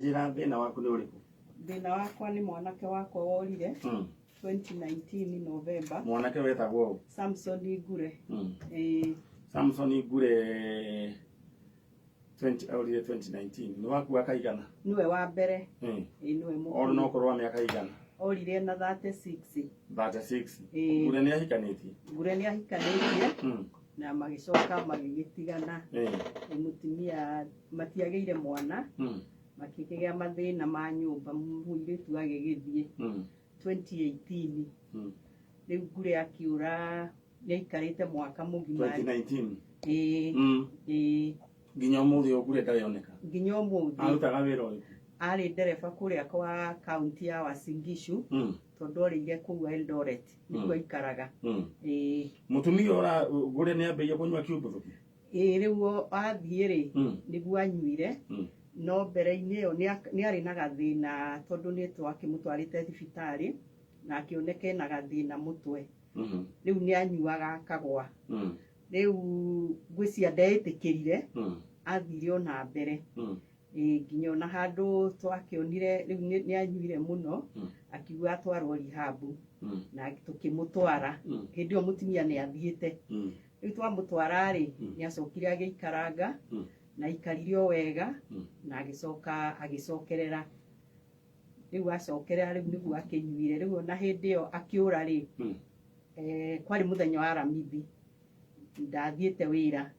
Njĩra thĩna waku nĩ ũrĩkũ? Thĩna wakwa nĩ mwanake wakwa worire 2019 November. Mwanake wetagwo ũ? Samson Ngure. Ĩĩ. Samson Ngure 20 aurire 2019. Nĩ waku wa kaigana? Nĩwe wa mbere. Ĩĩ nĩwe mũkũrũ. Orĩ na ũkũrũ wa mĩaka igana? Orire na 36. 36. Ĩĩ. Ngure nĩ ahikanĩtie? Ngure nĩ ahikanĩtie na magĩcoka magĩgĩtigana. Mũtumia matiagĩire mwana. Makĩgĩa mathĩna ma nyũmba, mũirĩtu agĩgĩthiĩ 2018. Rĩu Ngure akĩũra, nĩ aikarĩte mwaka mũgima. 2019. Ĩĩ. Ĩĩ. Nginya ũmũthĩ ũyũ Ngure ndarĩ oneka. Nginya ũmũthĩ. Arutaga wĩra ũrĩkũ? Arĩ ndereba kũrĩa kwa kaunti ya Uasin Gishu, tondũ orĩire kũu Eldoret, nĩkuo aikaraga. Ĩĩ. Mũtumia ũra Ngure nĩ ambĩrĩirie kũnyua kiumbũthũki? Ĩĩ rĩu athiĩ rĩ, nĩguo anyuire, no mbere-inĩ ĩyo nĩ arĩ na gathĩna tondũ nĩ twakĩmũtwarĩte thibitarĩ na akĩoneka ena gathĩna mũtwe. Rĩu nĩ anyuaga akagwa. Rĩu ngwĩciria ndeĩtĩkĩrire, athire o na mbere. Ĩĩ nginya ona handũ twakĩonire rĩu nĩ anyuire mũno, akiuga atwarwo rehab na tũkĩmũtwara. Hĩndĩ ĩyo mũtumia nĩ athiĩte. Rĩu twamũtwara rĩ, nĩ acokire agĩikaranga na aikarire o wega na agĩcoka agĩcokerera. Rĩu acokerera rĩu nĩguo akĩnyuire. Rĩu ona hĩndĩ ĩyo akĩũra rĩ, kwarĩ mũthenya wa Aramithi, ndathiĩte wĩra.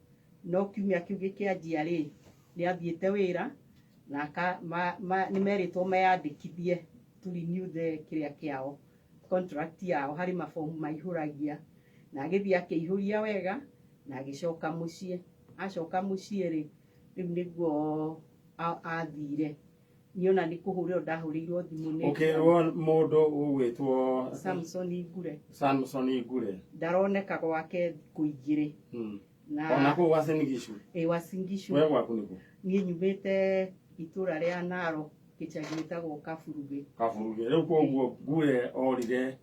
No kiumia kĩu gĩkĩanjia rĩ, nĩ athiĩte wĩra na nĩ merĩtwo meyandĩkithie to renew the kĩrĩa kĩao, contract yao, harĩ mabomu maihũragia. Na agĩthiĩ akĩihũria wega na agĩcoka mũciĩ. Acoka mũciĩ rĩ, rĩu nĩguo athire. Niĩ ona nĩ kũhũrĩrwo ndahũrĩirwo thimũ nĩ Ũkĩrwo mũndũ ũgwĩtwo Samson Ngure. Samson Ngure. Ndaroneka gwake thikũ igĩrĩ. Na ona kũu Uasin Gishu? Ĩĩ, Uasin Gishu. We gwaku nĩkũ? Niĩ nyumĩte itũra rĩa Narok, gĩcagi gĩtagwo Kaburugĩ. Kaburugĩ. Rĩu koguo Ngure orire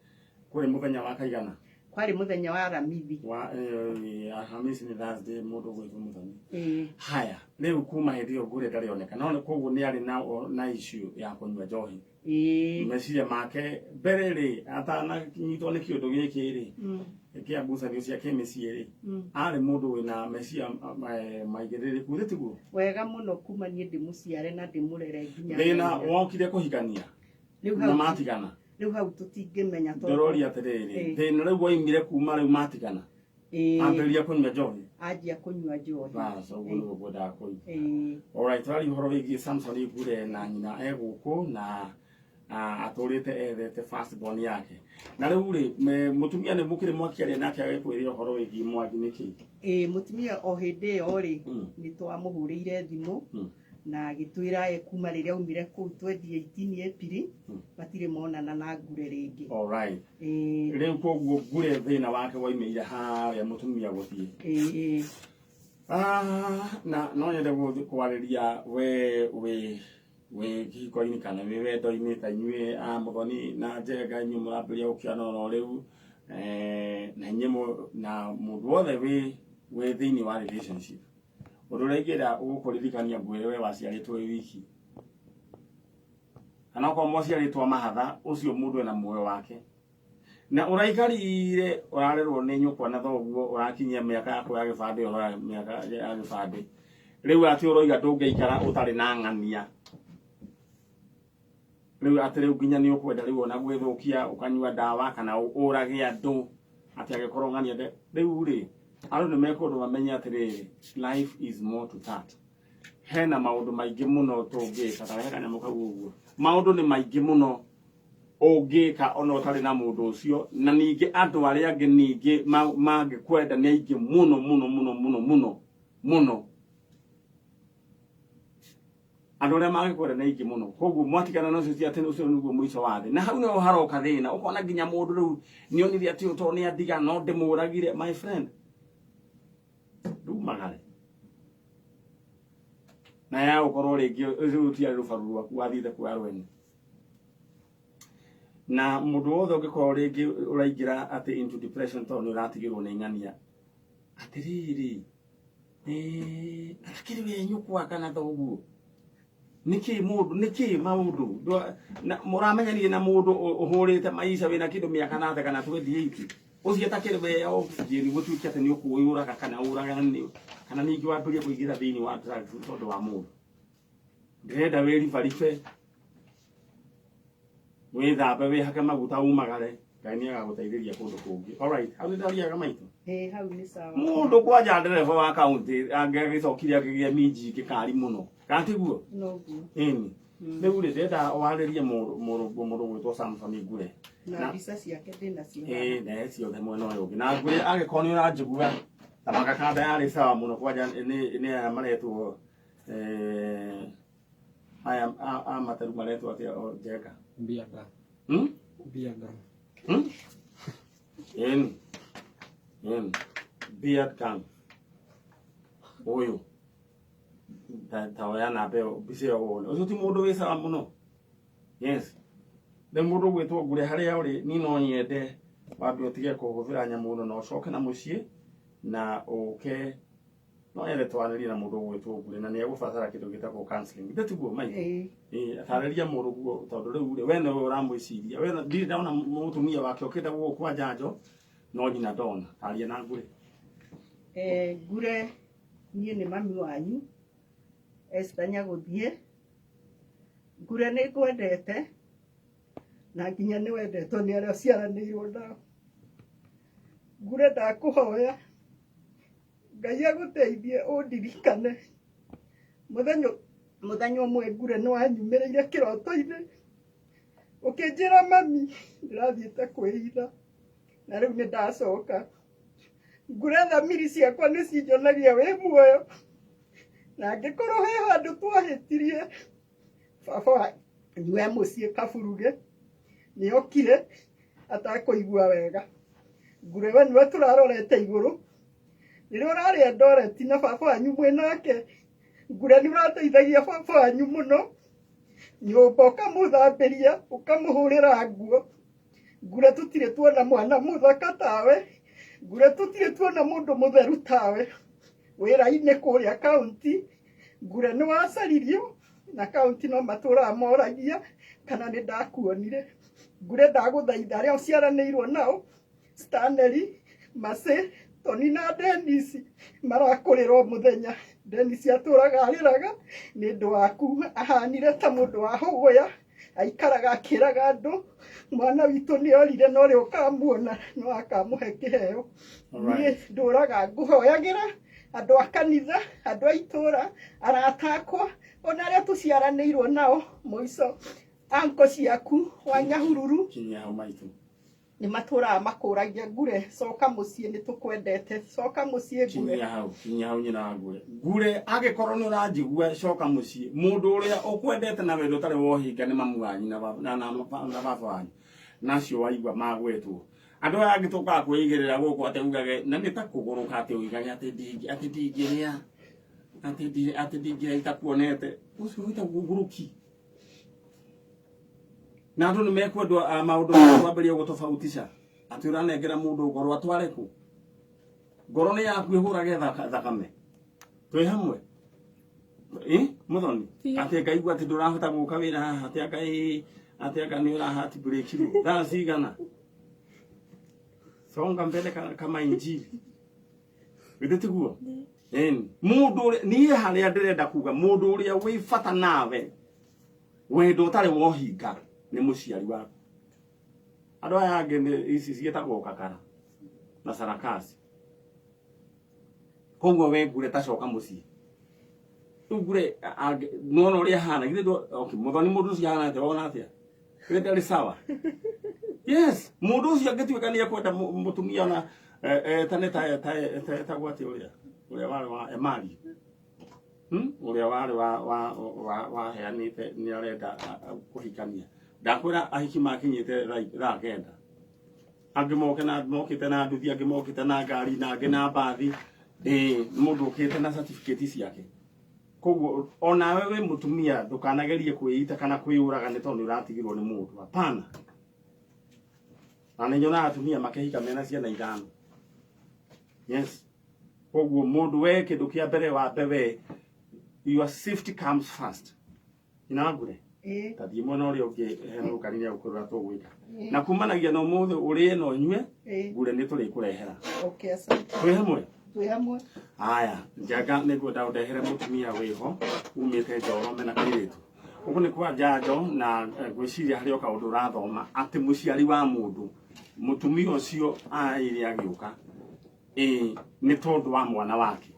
kũrĩ mũthenya wa kaigana? Kwarĩ mũthenya wa Aramithi. Wa Alhamisi nĩ Thursday, mũndũ ũgwĩtwo Mũthoni. Haya, rĩu kuma hĩndĩ ĩyo Ngure ndarĩ oneka. No koguo nĩ arĩ na issue ya kũnyua njohi. Meciria make mbere rĩ, atananyitwo nĩ kĩũndũ gĩkĩ rĩ, kĩa ngucanio cia kĩmĩciĩ rĩ, arĩ mũndũ wĩna meciria maigĩrĩrĩku, githĩ tiguo? Wega mũno, kuma niĩ ndĩmũciare na ndĩmũrere nginya Thĩna wokire kũhikania na matigana. Rĩu hau tũtingĩmenya tondũ Ndĩroria atĩrĩrĩ, thĩna rĩu waimire kuma rĩu matigana. Ambĩrĩria kũnyua njohi. Anjia kũnyua njohi. Bas, ũguo nĩguo ngwendaga kũigua. Alright, tũraria ũhoro wĩgiĩ Samson Ngure na nyina e gũkũ na atũrĩte ethete first born yake. Na rĩu rĩ, mũtumia nĩ mũkĩrĩ mwakĩaria nake agĩkwĩra ũhoro wĩgiĩ Mwangi nĩkĩ? Ĩĩ, mũtumia o hĩndĩ ĩyo rĩ, nĩ twamũhũrĩire thimũ na agĩtwĩra ye kuma rĩrĩa aumire kũu 2018 April matirĩ monana na Ngure rĩngĩ. Alright. Rĩu koguo Ngure thĩna wake waimĩire harĩa mũtumia gũthiĩ. Ĩĩ. Na no nyende kwarĩria we wĩ kĩhiko-inĩ kana wĩ wendo-inĩ ta inyuĩ a Mũthoni na Njenga, inyuĩ mũrambĩrĩria gũkĩona oro rĩu, na inyuĩ na mũndũ wothe wĩ thĩinĩ wa relationship. Ũndũ ũrĩa ingĩenda gũkũririkania ngwĩre we waciarĩtwo wĩ wiki, kana okorwo mwaciarĩtwo mahatha, ũcio mũndũ ena muoyo wake na ũraikarire ũrarerwo nĩ nyũkwa na thoguo, ũrakinyia mĩaka yaku ya gĩbandĩ, ũroya mĩaka ya gĩbandĩ rĩu atĩ ũroiga ndũngĩikara ũtarĩ na ng'ania. Rĩu atĩ rĩu nginya nĩ ũkwenda rĩu ona gwĩthũkia, ũkanyua ndawa kana ũrage andũ atĩ angĩkorwo ng'ania rĩu rĩ, andũ nĩ mekũndũ mamenye atĩrĩrĩ, life is more to that. Hena maũndũ maingĩ mũno tũngĩka, ta rehe kanyamũ kau ũguo. Maũndũ nĩ maingĩ mũno ũngĩka ona ũtarĩ na mũndũ ũcio, na ningĩ andũ arĩa angĩ ningĩ mangĩkwenda nĩ aingĩ mũno mũno mũno mũno mũno mũno. Andũ arĩa mangĩkwenda nĩ aingĩ mũno. Koguo mwatigana na ũcio ti atĩ ũcio nĩguo mũico wa thĩ. Na hau nĩho haroka thĩna, ũkona nginya mũndũ rĩu nĩ onire atĩ ũyũ tondũ nĩ andiga no ndĩmũragire, my friend. Ndumagare. Na ya gũkorwo rĩngĩ rĩu tiarĩ rũbaru rwaku wathiĩte kuoya rwene. Na mũndũ wothe ũngĩkorwo rĩngĩ ũraingĩra atĩ into depression tondũ nĩ ũratigĩrwo nĩ ng'ania. Atĩrĩrĩ, akĩrĩ we nyũkwa kana thoguo. Nĩkĩ mũndũ, nĩkĩ maũndũ na mũramenyanire na mũndũ ũhũrĩte maica wĩna kĩndũ mĩaka nate kana 28 ũcio atakĩrĩ we oxygen gũtuĩke atĩ nĩ ũkwĩyũraga kana ũragane kana ningĩ wambĩrĩrie kũingĩra thĩinĩ wa drugs nĩ tondũ wa mũndũ. Ndĩrenda wĩribaribe, wĩthambe, wĩhake maguta, umagare. Ngai nĩ agagũteithĩria kũndũ kũngĩ. Alright, hau nĩ ndariaga maitũ. Ĩĩ, hau nĩ sawa. Mũndũ kwanja ndereba wa kaunti angĩgĩcokire akĩgĩa minji ingĩ kari mũno, kana tiguo? Noguo. Ĩni rĩu rĩ, ndĩrenda warĩrie mũndũ gwĩtwo Samson Ngure. Na mbica ciake ndĩnacio. Ĩĩ, na ciothe mwena ũyũ ũngĩ. Na Ngure, angĩkorwo nĩ ũranjigua ta magakanda yarĩ sawa mũno. Kwanja nĩ aya maretwo aya a materu maretwo atĩa o Njenga? Mbiaga. Hmm? Mbiaga. Hmm? Ĩni. Ĩni. Beard gang. Ũyũ. Ta oya namba ĩyo, mbica ĩyo wone. Ũcio ti mũndũ wĩ sawa mũno. Yes. Rĩu mũndũ ũgwĩtwo Ngure, harĩa ũrĩ, niĩ no nyende wambe ũtige kũhũthĩra nyamũ ĩno na ũcoke na mũciĩ na ũke. No nyende twarĩrie na mũndũ ũgwĩtwo Ngure na nĩ egũbatara kĩndũ gĩtagwo counseling. Githĩ tiguo, maitũ? Ĩĩ. Ĩĩ, tarĩria mũrũguo tondũ rĩu rĩ, we nĩwe ũramwĩciria. We ndirĩ ndona mũtumia wake okĩte gũkũ kwa njanjo, no nyina ndona. Taria na Ngure. Ngure, niĩ nĩ mami wanyu Esther Nyagũthiĩ. Ngure, nĩ ngwendete na nginya nĩ wendetwo nĩ arĩa ũciaranĩirwo nao. Ngure, ndakũhoya Ngai agũteithie ũndirikane. Mũthenya ũmwe, Ngure, nĩ wanyumĩrĩire kĩroto-inĩ ũkĩnjĩra, "Mami, ndĩrathiĩte kwĩhitha na rĩu nĩ ndacoka." Ngure, thamiri ciakwa nĩ cinjonagia wĩ muoyo, na angĩkorwo he handũ twahĩtirie, baba wanyu e mũciĩ Kaburuge nĩ okire atakũigua wega. Ngure, we nĩwe tũrarorete igũrũ rĩrĩa ũrarĩ Eldoret na baba wanyu mwĩ nake. Ngure, nĩ ũrateithagia baba wanyu mũno nyũmba, ũkamũthambĩria, ũkamũhũrĩra nguo. Ngure, tũtirĩ tuona mwana mũthaka tawe. Ngure, tũtirĩ tuona mũndũ mũtheru tawe. Wĩra-inĩ kũrĩa kaunti, Ngure, nĩ wacaririo na kaunti no matũraga moragia kana nĩ ndakuonire. Ngure, ndagũthaitha, arĩa ũciaranĩirwo nao, Stanley, Mercy, Tony na Dennis, marakũrĩra o mũthenya. Dennis atũraga arĩraga nĩ ũndũ waku, ahanire ta mũndũ wa hũgũya, aikaraga akĩraga andũ, "Mwana witũ nĩ orire, na ũrĩa ũkamuona no akamũhe kĩheo." Niĩ ndũraga ngũhoyagĩra andũ a kanitha, andũ a itũra, arata akwa, ona arĩa tũciaranĩirwo nao, mũico anko ciaku wa Nyahururu. Kinyia hau, maitũ. Nĩ matũraga makũragia, "Ngure, coka mũciĩ, nĩ tũkwendete, coka mũciĩ, Ngure." Kinyia hau, kinyia hau, nyina wa Ngure. Ngure, angĩkorwo nĩ ũranjigua, coka mũciĩ. Mũndũ ũrĩa ũkwendete na wendo ũtarĩ wohinga nĩ mamu wanyu na baba wanyu, nacio waigua magwetwo. Andũ aya angĩ tũkaga kwĩigĩrĩra gũkũ atĩ ugage na nĩ ta kũgũrũka, atĩ uigage atĩ ndingĩ, atĩ ndingĩrĩa, atĩ ndingĩrĩa itakuonete. Ũcio wĩtagwo ũgũrũki na andũ nĩ mekwendwo maũndũ maya twambĩrĩria gũtofautisha atĩ ũranengera mũndũ ngoro atware kũ. Ngoro nĩ yaku ĩhũrage thakame twĩ hamwe. Ĩ Muthoni, atĩ ngaigua atĩ ndũrahota gũka wĩra haha, atĩ anga ĩ atĩ anga nĩ ũrahati breakirwo thaa cigana. Songa mbele kama injili, githĩ tiguo? Ĩni, mũndũ ũrĩa niĩ harĩa ndĩrenda kuga, mũndũ ũrĩa wĩ bata nawe wendo ũtarĩ wohinga nĩ mũciari waku. Andũ aya angĩ nĩ ici ciĩtagwo kakara na sarakasi. Koguo we Ngure, tacoka mũciĩ rĩu. Ngure nĩwona ũrĩa ahana? Githĩ okay, Muthoni, mũndũ ũcio ahana atĩa? Wona atĩa? Githĩ ndarĩ sawa? Yes, mũndũ ũcio angĩtuĩka nĩ ekwenda mũtumia ona etane ta etagwo atĩa, ũrĩa warĩ wa Emali, Ũrĩa warĩ wa waheanĩte nĩ arenda kũhikania. Ndakwĩra ahiki makinyĩte thaa 9, angĩ moke na mokĩte na nduthi, angĩ mokĩte na ngari, na angĩ na mbathi. Ĩĩ, nĩ mũndũ ũkĩte na certificate ciake. Koguo onawe wĩ mũtumia, ndũkanagerie kwĩita kana kwĩyũraga nĩ tondũ nĩ ũratigirwo nĩ mũndũ. Hapana. Na nĩ nyonaga atumia makĩhika mena ciana ithano. Yes, koguo mũndũ we, kĩndũ kĩa mbere wambe we, your safety comes first. Nyina wa Ngure, Ĩĩ. ta thiĩ mwena ũrĩa ũngĩ he mũkari nĩ agũkwĩra tũgwĩka. Ĩĩ. Na kumanagia na ũmũthĩ ũrĩe na ũnyue, Ĩĩ. Ngure nĩ tũrĩkũrehera. Okay, asante. Twĩ hamwe? Twĩ hamwe. Aya, Njaga nĩ ngwenda ũndehere mũtumia wĩho umĩte Njoro mena kairĩtu. Gũkũ nĩ kwa njanjo na ngwĩciria harĩ o kaũndũ ũrathoma atĩ mũciari wa mũndũ mũtumia ũcio aire agĩũka ĩĩ nĩ tondũ wa mwana wake.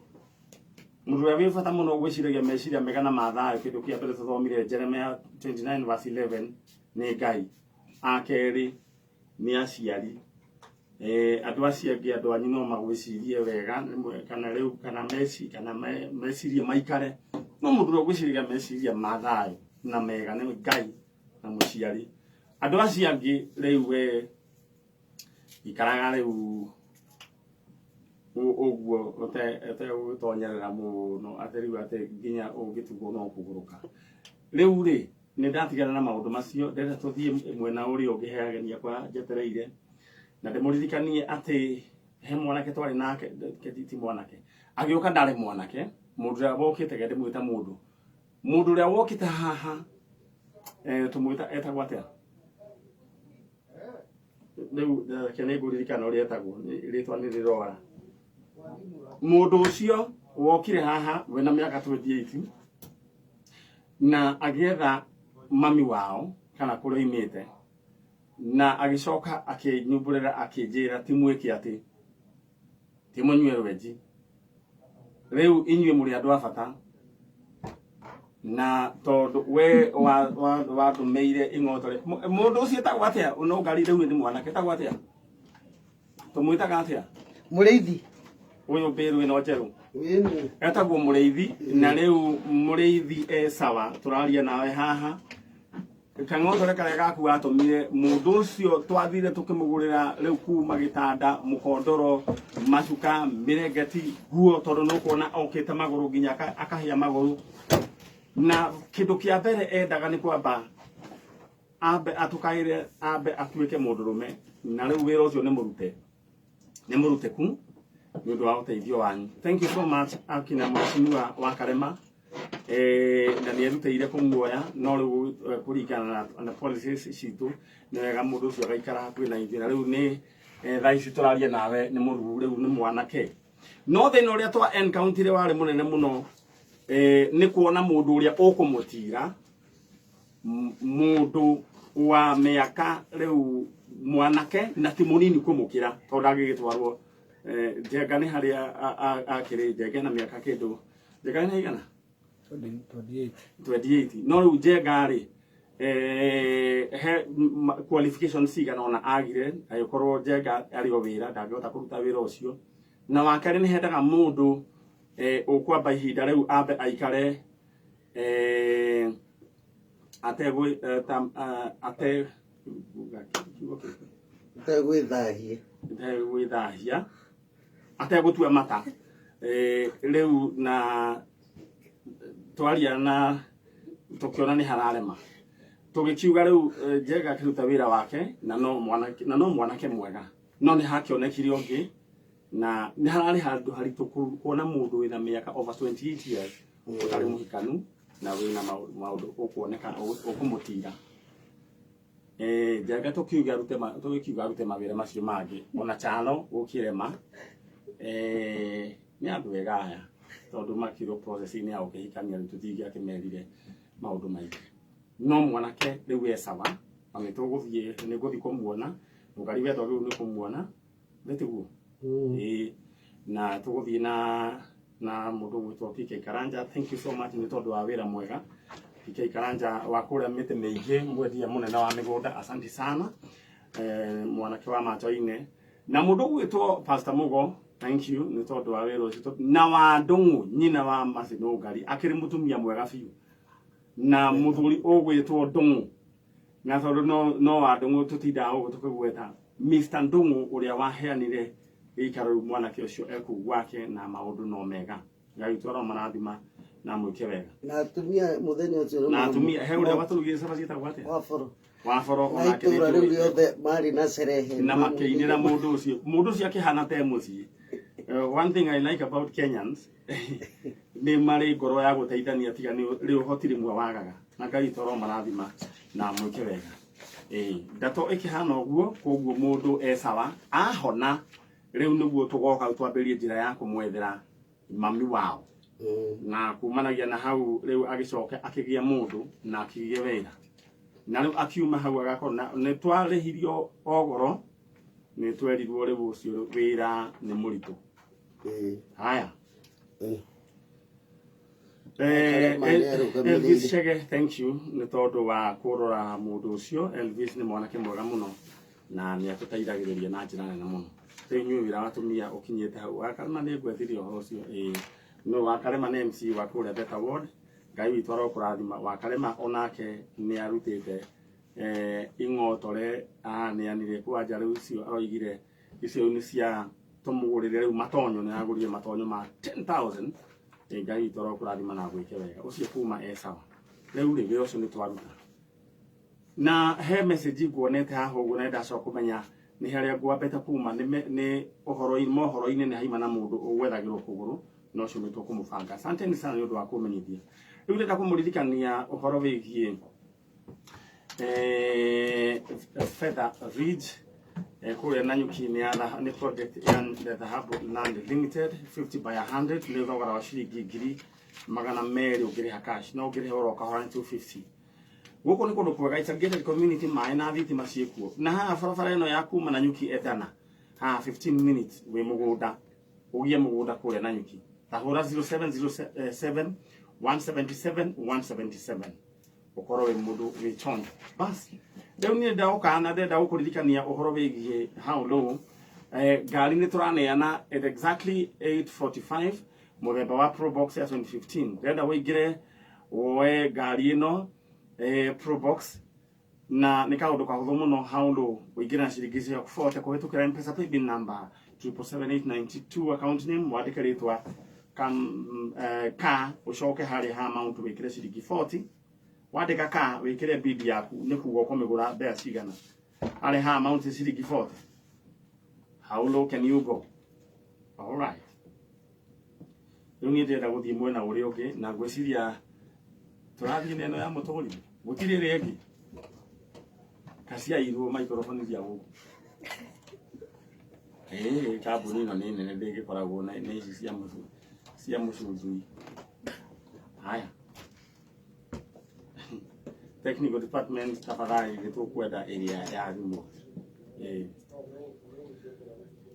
Mũndũ ũrĩa wĩ bata mũno gwĩciragia meciria mega na ma thayũ, kĩndũ kĩa mbere tũthomire Jeremiah 29 verse 11 nĩ Ngai. Akerĩ nĩ aciari. Andũ acio angĩ andũ anyu no magwĩcirie wega rĩmwe kana rĩu kana meci kana mecirie maikare, no mũndũ ũrĩa ũgwĩciragia meciria ma thayũ na mega nĩ Ngai na mũciari. Andũ acio angĩ rĩu we ikaraga rĩu ũguo ũtegũtonyerera mũno atĩ rĩu atĩ nginya ũngĩtugwo no kũgũrũka. Rĩu rĩ nĩ ndatigana na maũndũ macio, ndĩrenda tũthiĩ mwena ũrĩa ũngĩ he ageni akwa njetereire, na ndĩmũririkanie atĩ he mwanake twarĩ nake, ti mwanake, agĩũka ndarĩ mwanake, mũndũ ũrĩa wokĩte ke ndĩmwĩta mũndũ, mũndũ ũrĩa wokĩte haha tũmwĩta etagwo atĩa? Rĩu reke nĩ ngũririkana ũrĩa etagwo, rĩtwa nĩ rĩrora. Mũndũ ũcio wokire haha wĩna mĩaka 28 na agĩetha mami wao kana kũrĩa oimĩte, na agĩcoka akĩnyumbũrĩra akĩnjĩra ti mwĩke atĩ ti mũnyue rwenji, rĩu inyuĩ mũrĩ andũ a bata, na tondũ we wandũmĩire ing'otore. Mũndũ ũcio etagwo atĩa? No ngari rĩu nĩ mwanake, etagwo atĩa? Tũmwĩtaga atĩa? Mũrĩithi. Ũyũ mbĩrũ ĩno njerũ. Ĩni. Etagwo Mũrĩithi, na rĩu Mũrĩithi e sawa, tũraria nawe haha. Kang'otore karĩa gaku watũmire mũndũ ũcio twathire tũkĩmũgũrĩra rĩu kuma gĩtanda, mũkondoro, macuka, mĩrengeti, nguo, tondũ nĩ ũkuona okĩte magũrũ nginya akahĩa magũrũ. Na kĩndũ kĩa mbere endaga nĩ kwamba ambe atũkaĩre, ambe atuĩke mũndũrũme, na rĩu wĩra ũcio nĩ mũrute, nĩ mũrute ku nĩ ũndũ wa ũteithio wanyu. Thank you so much akina mheshimiwa wa Karema. Na nĩ erutĩire kũmuoya, no rĩu kũringana na policies citũ nĩ wega mũndũ ũcio agaikara hakuhĩ na ithuĩ, na rĩu nĩ thaa ici tũraria nawe nĩ mũruu, rĩu nĩ mwanake. No thĩna ũrĩa twa encounter warĩ mũnene mũno nĩ kuona mũndũ ũrĩa ũkũmũtira, mũndũ wa mĩaka rĩu mwanake na ti mũnini kũmũkĩra, tondũ ndangĩgĩtwarwo Njenga nĩ harĩa akĩrĩ. Njenga na mĩaka kĩndũ, Njenga nĩ igana 28. 28. No rĩu Njenga rĩ he qualifications cigana ona agire, agĩkorwo Njenga arĩ o wĩra ndangĩhota kũruta wĩra ũcio. Na wa kerĩ nĩ hendaga mũndũ ũkwamba ihinda rĩu ambe aikare ategwĩ ta ate kiugo kĩrĩkũ? Ategwĩthahia. Ategwĩthahia, ategũtua mata. Rĩu na twaria na tũkĩona nĩ hararema, tũgĩkiuga rĩu Njenga akĩruta wĩra wake, na no mwanake, na no mwanake mwega, no nĩ hakĩonekire ũngĩ, na nĩ hararĩ handũ haritũ kuona mũndũ wĩna mĩaka over 28 years ũtarĩ mũhikanu na wĩna maũndũ ũkuoneka ũkũmũtira. Njenga tũkiuga arute tũgĩkiuga arute mawĩra macio mangĩ ona chano gũkĩrema. Nĩ andũ ega aya, tondũ makirwo process-inĩ ya gũkĩhikania, rĩu tũtingĩakĩmerire maũndũ maingĩ. No mwanake rĩu e sawa, na nĩ tũgũthiĩ, nĩ ngũthiĩ kũmuona mũgari wetwo rĩu nĩ kũmuona nĩ tiguo. Ĩĩ, na tũgũthiĩ na mũndũ ũgwĩtwo PK Karanja. Thank you so much nĩ tondũ wa wĩra mwega, PK Karanja wa kũrĩa mĩtĩ mĩingĩ, mwendia mũnene wa mĩgũnda, asante sana. Mwanake wa macho-inĩ na mũndũ ũgwĩtwo Pastor Mugo, thank you nĩ tondũ wa wĩra ũcio, na wa Ndũng'ũ nyina wa Mercy Nũngari, akĩrĩ mũtumia mwega biũ, na mũthuri ũgwĩtwo Ndũng'ũ, na tondũ no wa Ndũng'ũ tũtindaga ũguo tũkĩgweta Mr Ndũng'ũ ũrĩa waheanire gĩikaro rĩu mwanake ũcio ekũu gwake, na maũndũ no mega. Ngai witũ aromarathima na mwĩke wega. Na atumia mũthenya ũcio na atumia he ũrĩa watũrugire cabaci etagwo atĩa? Waboro. Waboro. Na onake itũra nĩ rĩu njũĩ. Rĩothe marĩ na cerehe na makĩinĩra mũndũ ũcio, mũndũ ũcio akĩhana ta e mũciĩ. One thing I like about Kenyans nĩ marĩ ngoro ya gũteithania, tiga nĩ rĩ ũhoti rĩmwe wagaga. Na Ngai toro marathima na mwĩke wega. Ĩĩ, ndeto ĩkĩhana ũguo, koguo mũndũ e sawa ahona rĩu nĩguo tũgoka twambĩrĩrie njĩra ya kũmwethera mami wao. Na kumanagia na hau rĩu agĩcoke akĩgĩa mũndũ na akĩgĩa wĩra, na rĩu akiuma hau agakorwo na nĩ twarĩhirio ogoro, nĩ twerirwo rĩu ũcio wĩra nĩ mũritũ. Haya. Wakarema nĩ arũgamĩrĩire. Elvis Chege, thank you nĩ tondũ wa kũrora mũndũ ũcio. Elvis nĩ mwanake mwega mũno na nĩ atũteithagĩrĩria na njĩra nene mũno. Rĩu inyuĩ wĩra wa atumia ũkinyĩte hau. Wakarema nĩ ngwethirie ũhoro ũcio. Ĩĩ, no Wakarema nĩ MC wa kũrĩa Beta Ward. Ngai witũ arokũrathima. Wakarema onake nĩ arutĩte ing'otore aneanire kwanja. Rĩu icio aroigire icio nĩ cia tũmũgũrĩre rĩu matonyo, nĩ aragũrire matonyo ma 10,000. Ngai witũ arokũrathima na gwĩke wega. Ũcio kuma e sawa. Rĩu rĩ, wĩra ũcio nĩ twaruta na he message nguonete haha ũguo, na ndacoka kũmenya nĩ harĩa ngwambĩte kuma nĩ ũhoro-inĩ mohoro-inĩ nĩ haima na mũndũ ũgwethagĩrwo kũgũrũ, na ũcio nĩ tũkũmũbanga. Asanteni sana nĩ ũndũ wa kũmenyithia. Rĩu ndĩrenda kũmũririkania ũhoro wĩgiĩ Feather Ridge kũrĩa Nanyuki. Nĩ ya nĩ project ya Dhahabu Land Limited, 50 by 100, nĩ thogora wa ciringi 200,000 ũngĩrĩha cash, no ũngĩrĩha oro kahora nĩ 250. Gũkũ nĩ kũndũ kwega, it's a gated community, maĩ na thitima ciĩkuo, na haha barabara ĩno ya kuma Nanyuki ethana haha 15 minutes wĩ mũgũnda, ũgĩe mũgũnda kũrĩa Nanyuki. Ta hũra 0707 177 177 ũkorwo wĩ mũndũ wĩ chonjo. Basi rĩu niĩ ndaũka na ndenda gũkũririkania ũhoro wĩgiĩ how low ngari nĩ tũraneana at exactly 8:45, mũthemba wa Probox ya 2015. Ndĩrenda ũingĩre woe ngari ĩno Probox, na nĩ kaũndũ kahũthũ mũno. How low ũingĩre na ciringi ciaku 40 kũhĩtũkĩra M-Pesa paybill number 777892, account name wandĩke rĩtwa kam, ka ũcoke harĩa ha amount wĩkĩre ciringi 40. Wandĩka ka wĩkĩre bid yaku, nĩ kuga ũkũmĩgũra mbeca cigana harĩa ha amount ciringi 40. How low can you go? All right, rĩu niĩ ndĩrenda gũthiĩ mwena ũrĩa ũngĩ, na ngwĩciria tũrathiĩ na ĩno ya mũtũrire, gũtirĩ ĩrĩa ĩngĩ kaciairwo microphone cia gũkũ. Ĩĩ, kambuni ĩno nĩ nene, ndĩngĩkoragwo na ici cia mũcu cia mũcunjui. Haya, technical department, tafadhali, nĩ tũkwenda ĩrĩa ya thimũ. Ĩĩ,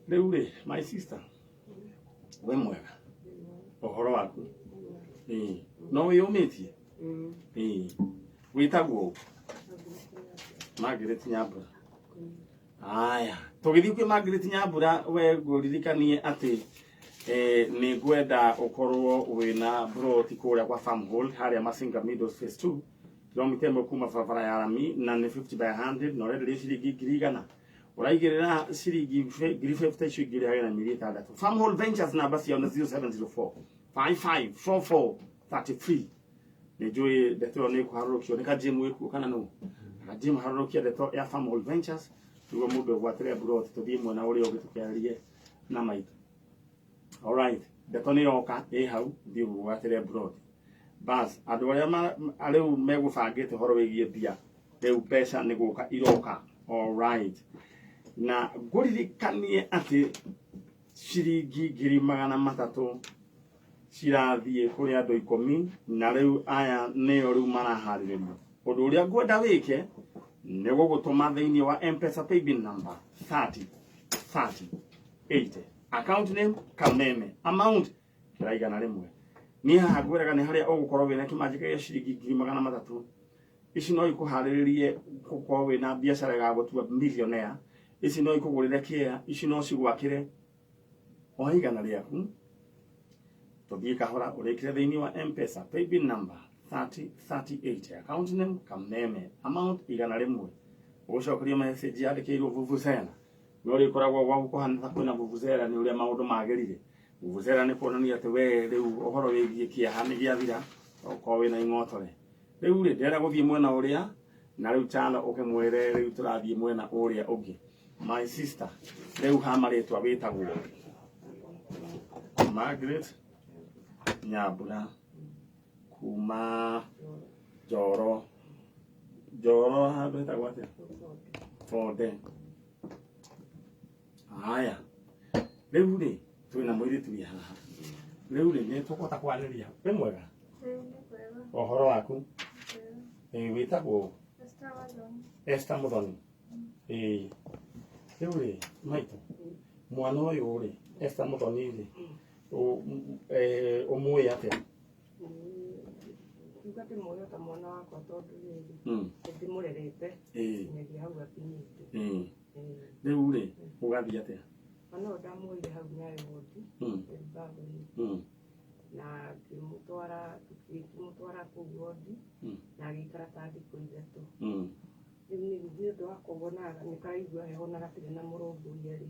rĩu rĩ, my sister, we mwega, ũhoro waku? Ĩĩ, no wĩyũmĩtie? Ĩĩ, wĩtagwo ũ? Margaret Nyambura. Aya, tũgĩthiĩ kwĩ Margaret Nyambura, we ngũririkanie atĩ nĩ ngwenda ũkorwo wĩna broti kũrĩa kwa Farmhold harĩa Masinga Meadows Phase 2, kilomita 1 kuma barabara ya rami, na nĩ 50 by 100, na ũrenderio ciringi 100,000. Ũraigĩrĩra ciringi 50,000, icio ingĩ ũrĩhage na mĩeri 6. Farmhold Ventures, namba ciao nĩ 0704 5544 33. Nĩ njũĩ ndeto ĩyo nĩ ĩkũharũrũkio nĩ kajimu ĩkuo kana nũ kajimu. Harũrũkia ndeto ya Farmhold Ventures nĩguo mũndũ egwatĩre mburoti. Tũthiĩ mwena ũrĩa ũngĩ tũkĩarie na maitũ. Alright, ndeto nĩ yoka ĩ hau, thiĩ ũgwatĩre mburoti. Bas, andũ arĩa rĩu megũbangĩte ũhoro wĩgiĩ mbia, rĩu mbeca nĩ gũka iroka. Alright, na ngũririkanie atĩ ciringi 300,000 cirathiĩ kũrĩ andũ 10, na rĩu aya nĩo rĩu maraharĩrĩrio. Ũndũ ũrĩa ngwenda wĩke nĩ gũgũtũma thĩinĩ wa M-Pesa paybill number 30 30 80, account name Kameme, amount kĩra 100. Niĩ haha ngwĩraga nĩ harĩa ũgũkorwo wĩna kĩmanjĩka gĩa ciringi 300,000. Ici no ikũharĩrĩrie gũkorwo wĩna biacara ĩgagũtua millionaire. Ici no ikũgũrĩre kĩea, ici no cigwakĩre. Oya 100 rĩaku, tũthiĩ kahora, ũrĩkĩre thĩinĩ wa M-Pesa paybill number 3038, account name Kameme, amount 100. Ũgũcokerio message yandĩkĩirwo vuvuzela. No rĩkoragwo gwaku kũhana ta kwĩna vuvuzela nĩ ũrĩa maũndũ magĩrire. Vuvuzela nĩ kuonania atĩ we rĩu ũhoro wĩgiĩ kĩeha nĩ gĩathira, ũkorwo wĩna ing'otore. Rĩu rĩ, ndĩrenda gũthiĩ mwena ũrĩa na rĩu Chalo ũkĩmwĩre rĩu tũrathiĩ mwena ũrĩa ũngĩ. My sister, rĩu ha marĩtwa wĩtagwo Margaret Nyambura kuma Njoro. Njoro handũ hetagwo atĩa? Bonde. Haya. Rĩu rĩ, twĩna mũirĩtu wĩ haha. Rĩu rĩ, nĩ tũkũhota kwaranĩria. Wĩ mwega? Ũhoro waku? Ĩĩ, wĩtagwo Esther Muthoni. Ĩĩ. Rĩu rĩ, maitũ, mwana ũyũ rĩ, Esther Muthoni rĩ, ũmũĩ atĩa? Kiuga ndĩmuoyo ta mwana wakwa tondũ rĩrĩ nĩndĩmũrerete nginyagia hau akinyĩte. Rĩu rĩ, ũgathiĩ atĩa? Mwana ũyũ ndamuoire hau Nyayo wodi Elbagon na ngĩmũtwara ngĩmũtwara kũu wodi na agĩikara ta thikũ 3. Rĩu nĩ ũndũ wa kuona nĩ karaigua heho na gatirĩ na mũrũmbũiya rĩ,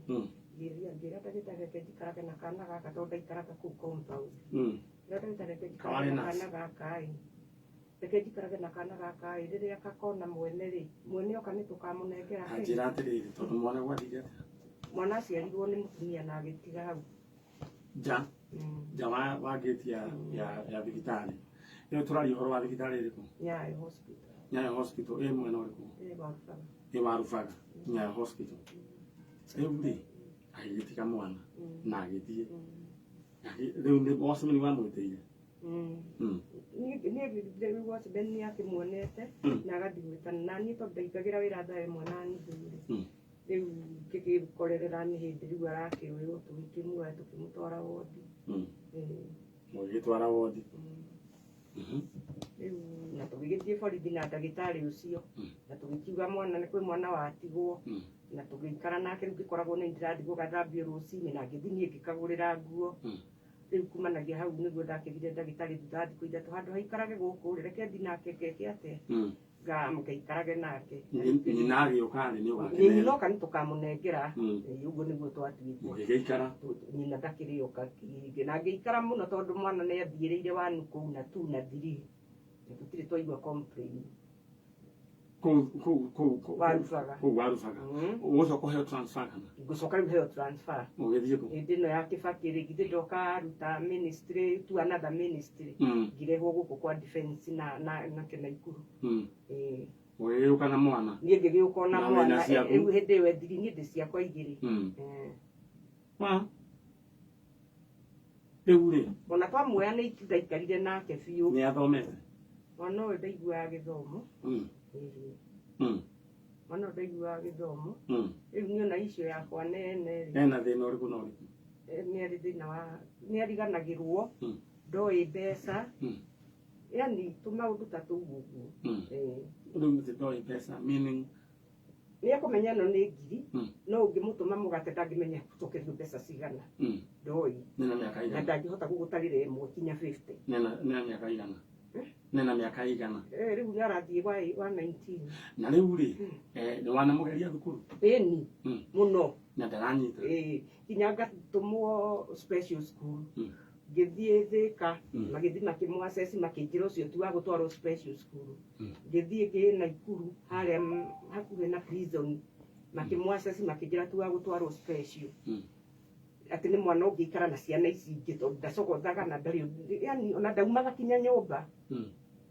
ngĩra ndagĩtarĩ reke njikarage na kana gaka tondũ ndaikaraga kũu compound. Ngĩra ndagĩtarĩ reke njikarage na kana gaka ĩ, reke njikarage na kana gaka ĩ, rĩrĩa gakona mwene rĩ, mwene oka nĩ tũkamũnengera kĩ. Njĩra atĩrĩrĩ, tondũ mwana gwathire atĩa? Mwana aciarirwo nĩ mũtumia na agĩtiga hau nja nja wa gate ya thibitarĩ. Ĩyo tũraria ũhoro wa thibitarĩ ĩrĩkũ? Nyayo Hospital. Nyayo Hospital ĩ mwena ũrĩkũ? Ĩ Warubaga. Ĩ Warubaga, Nyayo Hospital. Rĩu rĩ, agĩgĩtiga mwana na agĩthiĩ. Rĩu nĩ watchman wamwĩtĩire? Niĩ rĩu watchman nĩ akĩmuonete na agathiĩ gwĩtana na niĩ tondũ ndaingagĩra wĩra thaa 1:30 rĩ. Rĩu ngĩgĩkorerera nĩ hĩndĩ rĩu arakĩoywo tũgĩkĩmuoya tũkĩmũtwara wodi. Mũgĩgĩtwara wodi. Rĩu na tũgĩgĩthiĩ borithi na ndagĩtarĩ ũcio na tũgĩkiuga mwana nĩ kwĩ mwana watigwo na tũgĩikara nake. Rĩu ngĩkoragwo nĩ ndĩrathiĩ gũgathambio rũcinĩ na ngĩthiĩ niĩ ngĩkagũrĩra nguo. Rĩu kumanagia hau nĩguo ndakĩrire ndagĩtarĩ thutha wa thikũ 3 handũ haikarage gũkũ rĩ, reke thiĩ nake ngeke atĩa, ngaikarage nake. Nyina agĩũka rĩ, nĩ ũgakĩnengera? Nyina oka nĩ tũkamũnengera. Ũguo nĩguo twatuĩte. Mũgĩgĩikara? Nyina ndakĩrĩ oka na ngĩikara mũno tondũ mwana nĩ athiĩrĩire 1 kũu na 2 na 3. Tũtirĩ twaigua complain. Kũu Warubaga. Kũu Warubaga. Ũgũcoka ũheo transfer kana? Ngũcoka rĩu heo transfer. Ũgĩthiĩ kũ? Hĩndĩ ĩno ya Kibaki rĩ, githĩ ndoka aruta ministry to another ministry. Ngĩrehwo gũkũ kwa defense na Kĩnaikuru. Ũgĩgĩũka na mwana? Niĩ ngĩgĩũka na Na mwana. wĩna ciaku? Rĩu hĩndĩ ĩyo ethiri niĩ ndĩ ciakwa 2. Rĩu rĩ? Ona twamuoya nĩ ndaikarire nake biũ. Nĩ athomete? Mwana ũyũ ndaiguaga gĩthomo. Mwana ũyũ ndaiguaga gĩthomo. Rĩu niĩ ona icio yakwa nene rĩ. Ena thĩna ũrĩkũ na ũrĩkũ? Nĩ arĩ thĩna wa, nĩ ariganagĩrwo, ndoĩ mbeca. Yaani tũmaũndũ ta tũu ũguo. Rĩu atĩ ndoĩ mbeca, meaning? Nĩ ekũmenya ĩno nĩ ngiri, no ũngĩmũtũma mũgate ndangĩmenya gũcokerio mbeca cigana. Ndoĩ. Nĩ na mĩaka Na igana? ndangĩhota gũgũtarĩra 1 kinya 50. Nĩ na mĩaka igana? Nĩ na mĩaka igana? Rĩu nĩ arathiĩ wa 19. Na rĩu rĩ, nĩ wanamũgeria thukuru? Ĩni, mũno. Na ndaranyita? Nginya ngatũmwo special school. Ngĩthiĩ Thĩka, magĩthiĩ makĩmũ-assess, makĩnjĩra ũcio ti wa gũtwarwo special school. Ngĩthiĩ ngĩ Naikuru, harĩa hakuhĩ na prison, makĩmũ-assess, makĩnjĩra ti wa gũtwarwo special. Atĩ nĩ mwana ũngĩikara na ciana ici ingĩ tondũ ndacogothaga na ndarĩ ũndũ, yaani ona ndaumaga kinya nyũmba.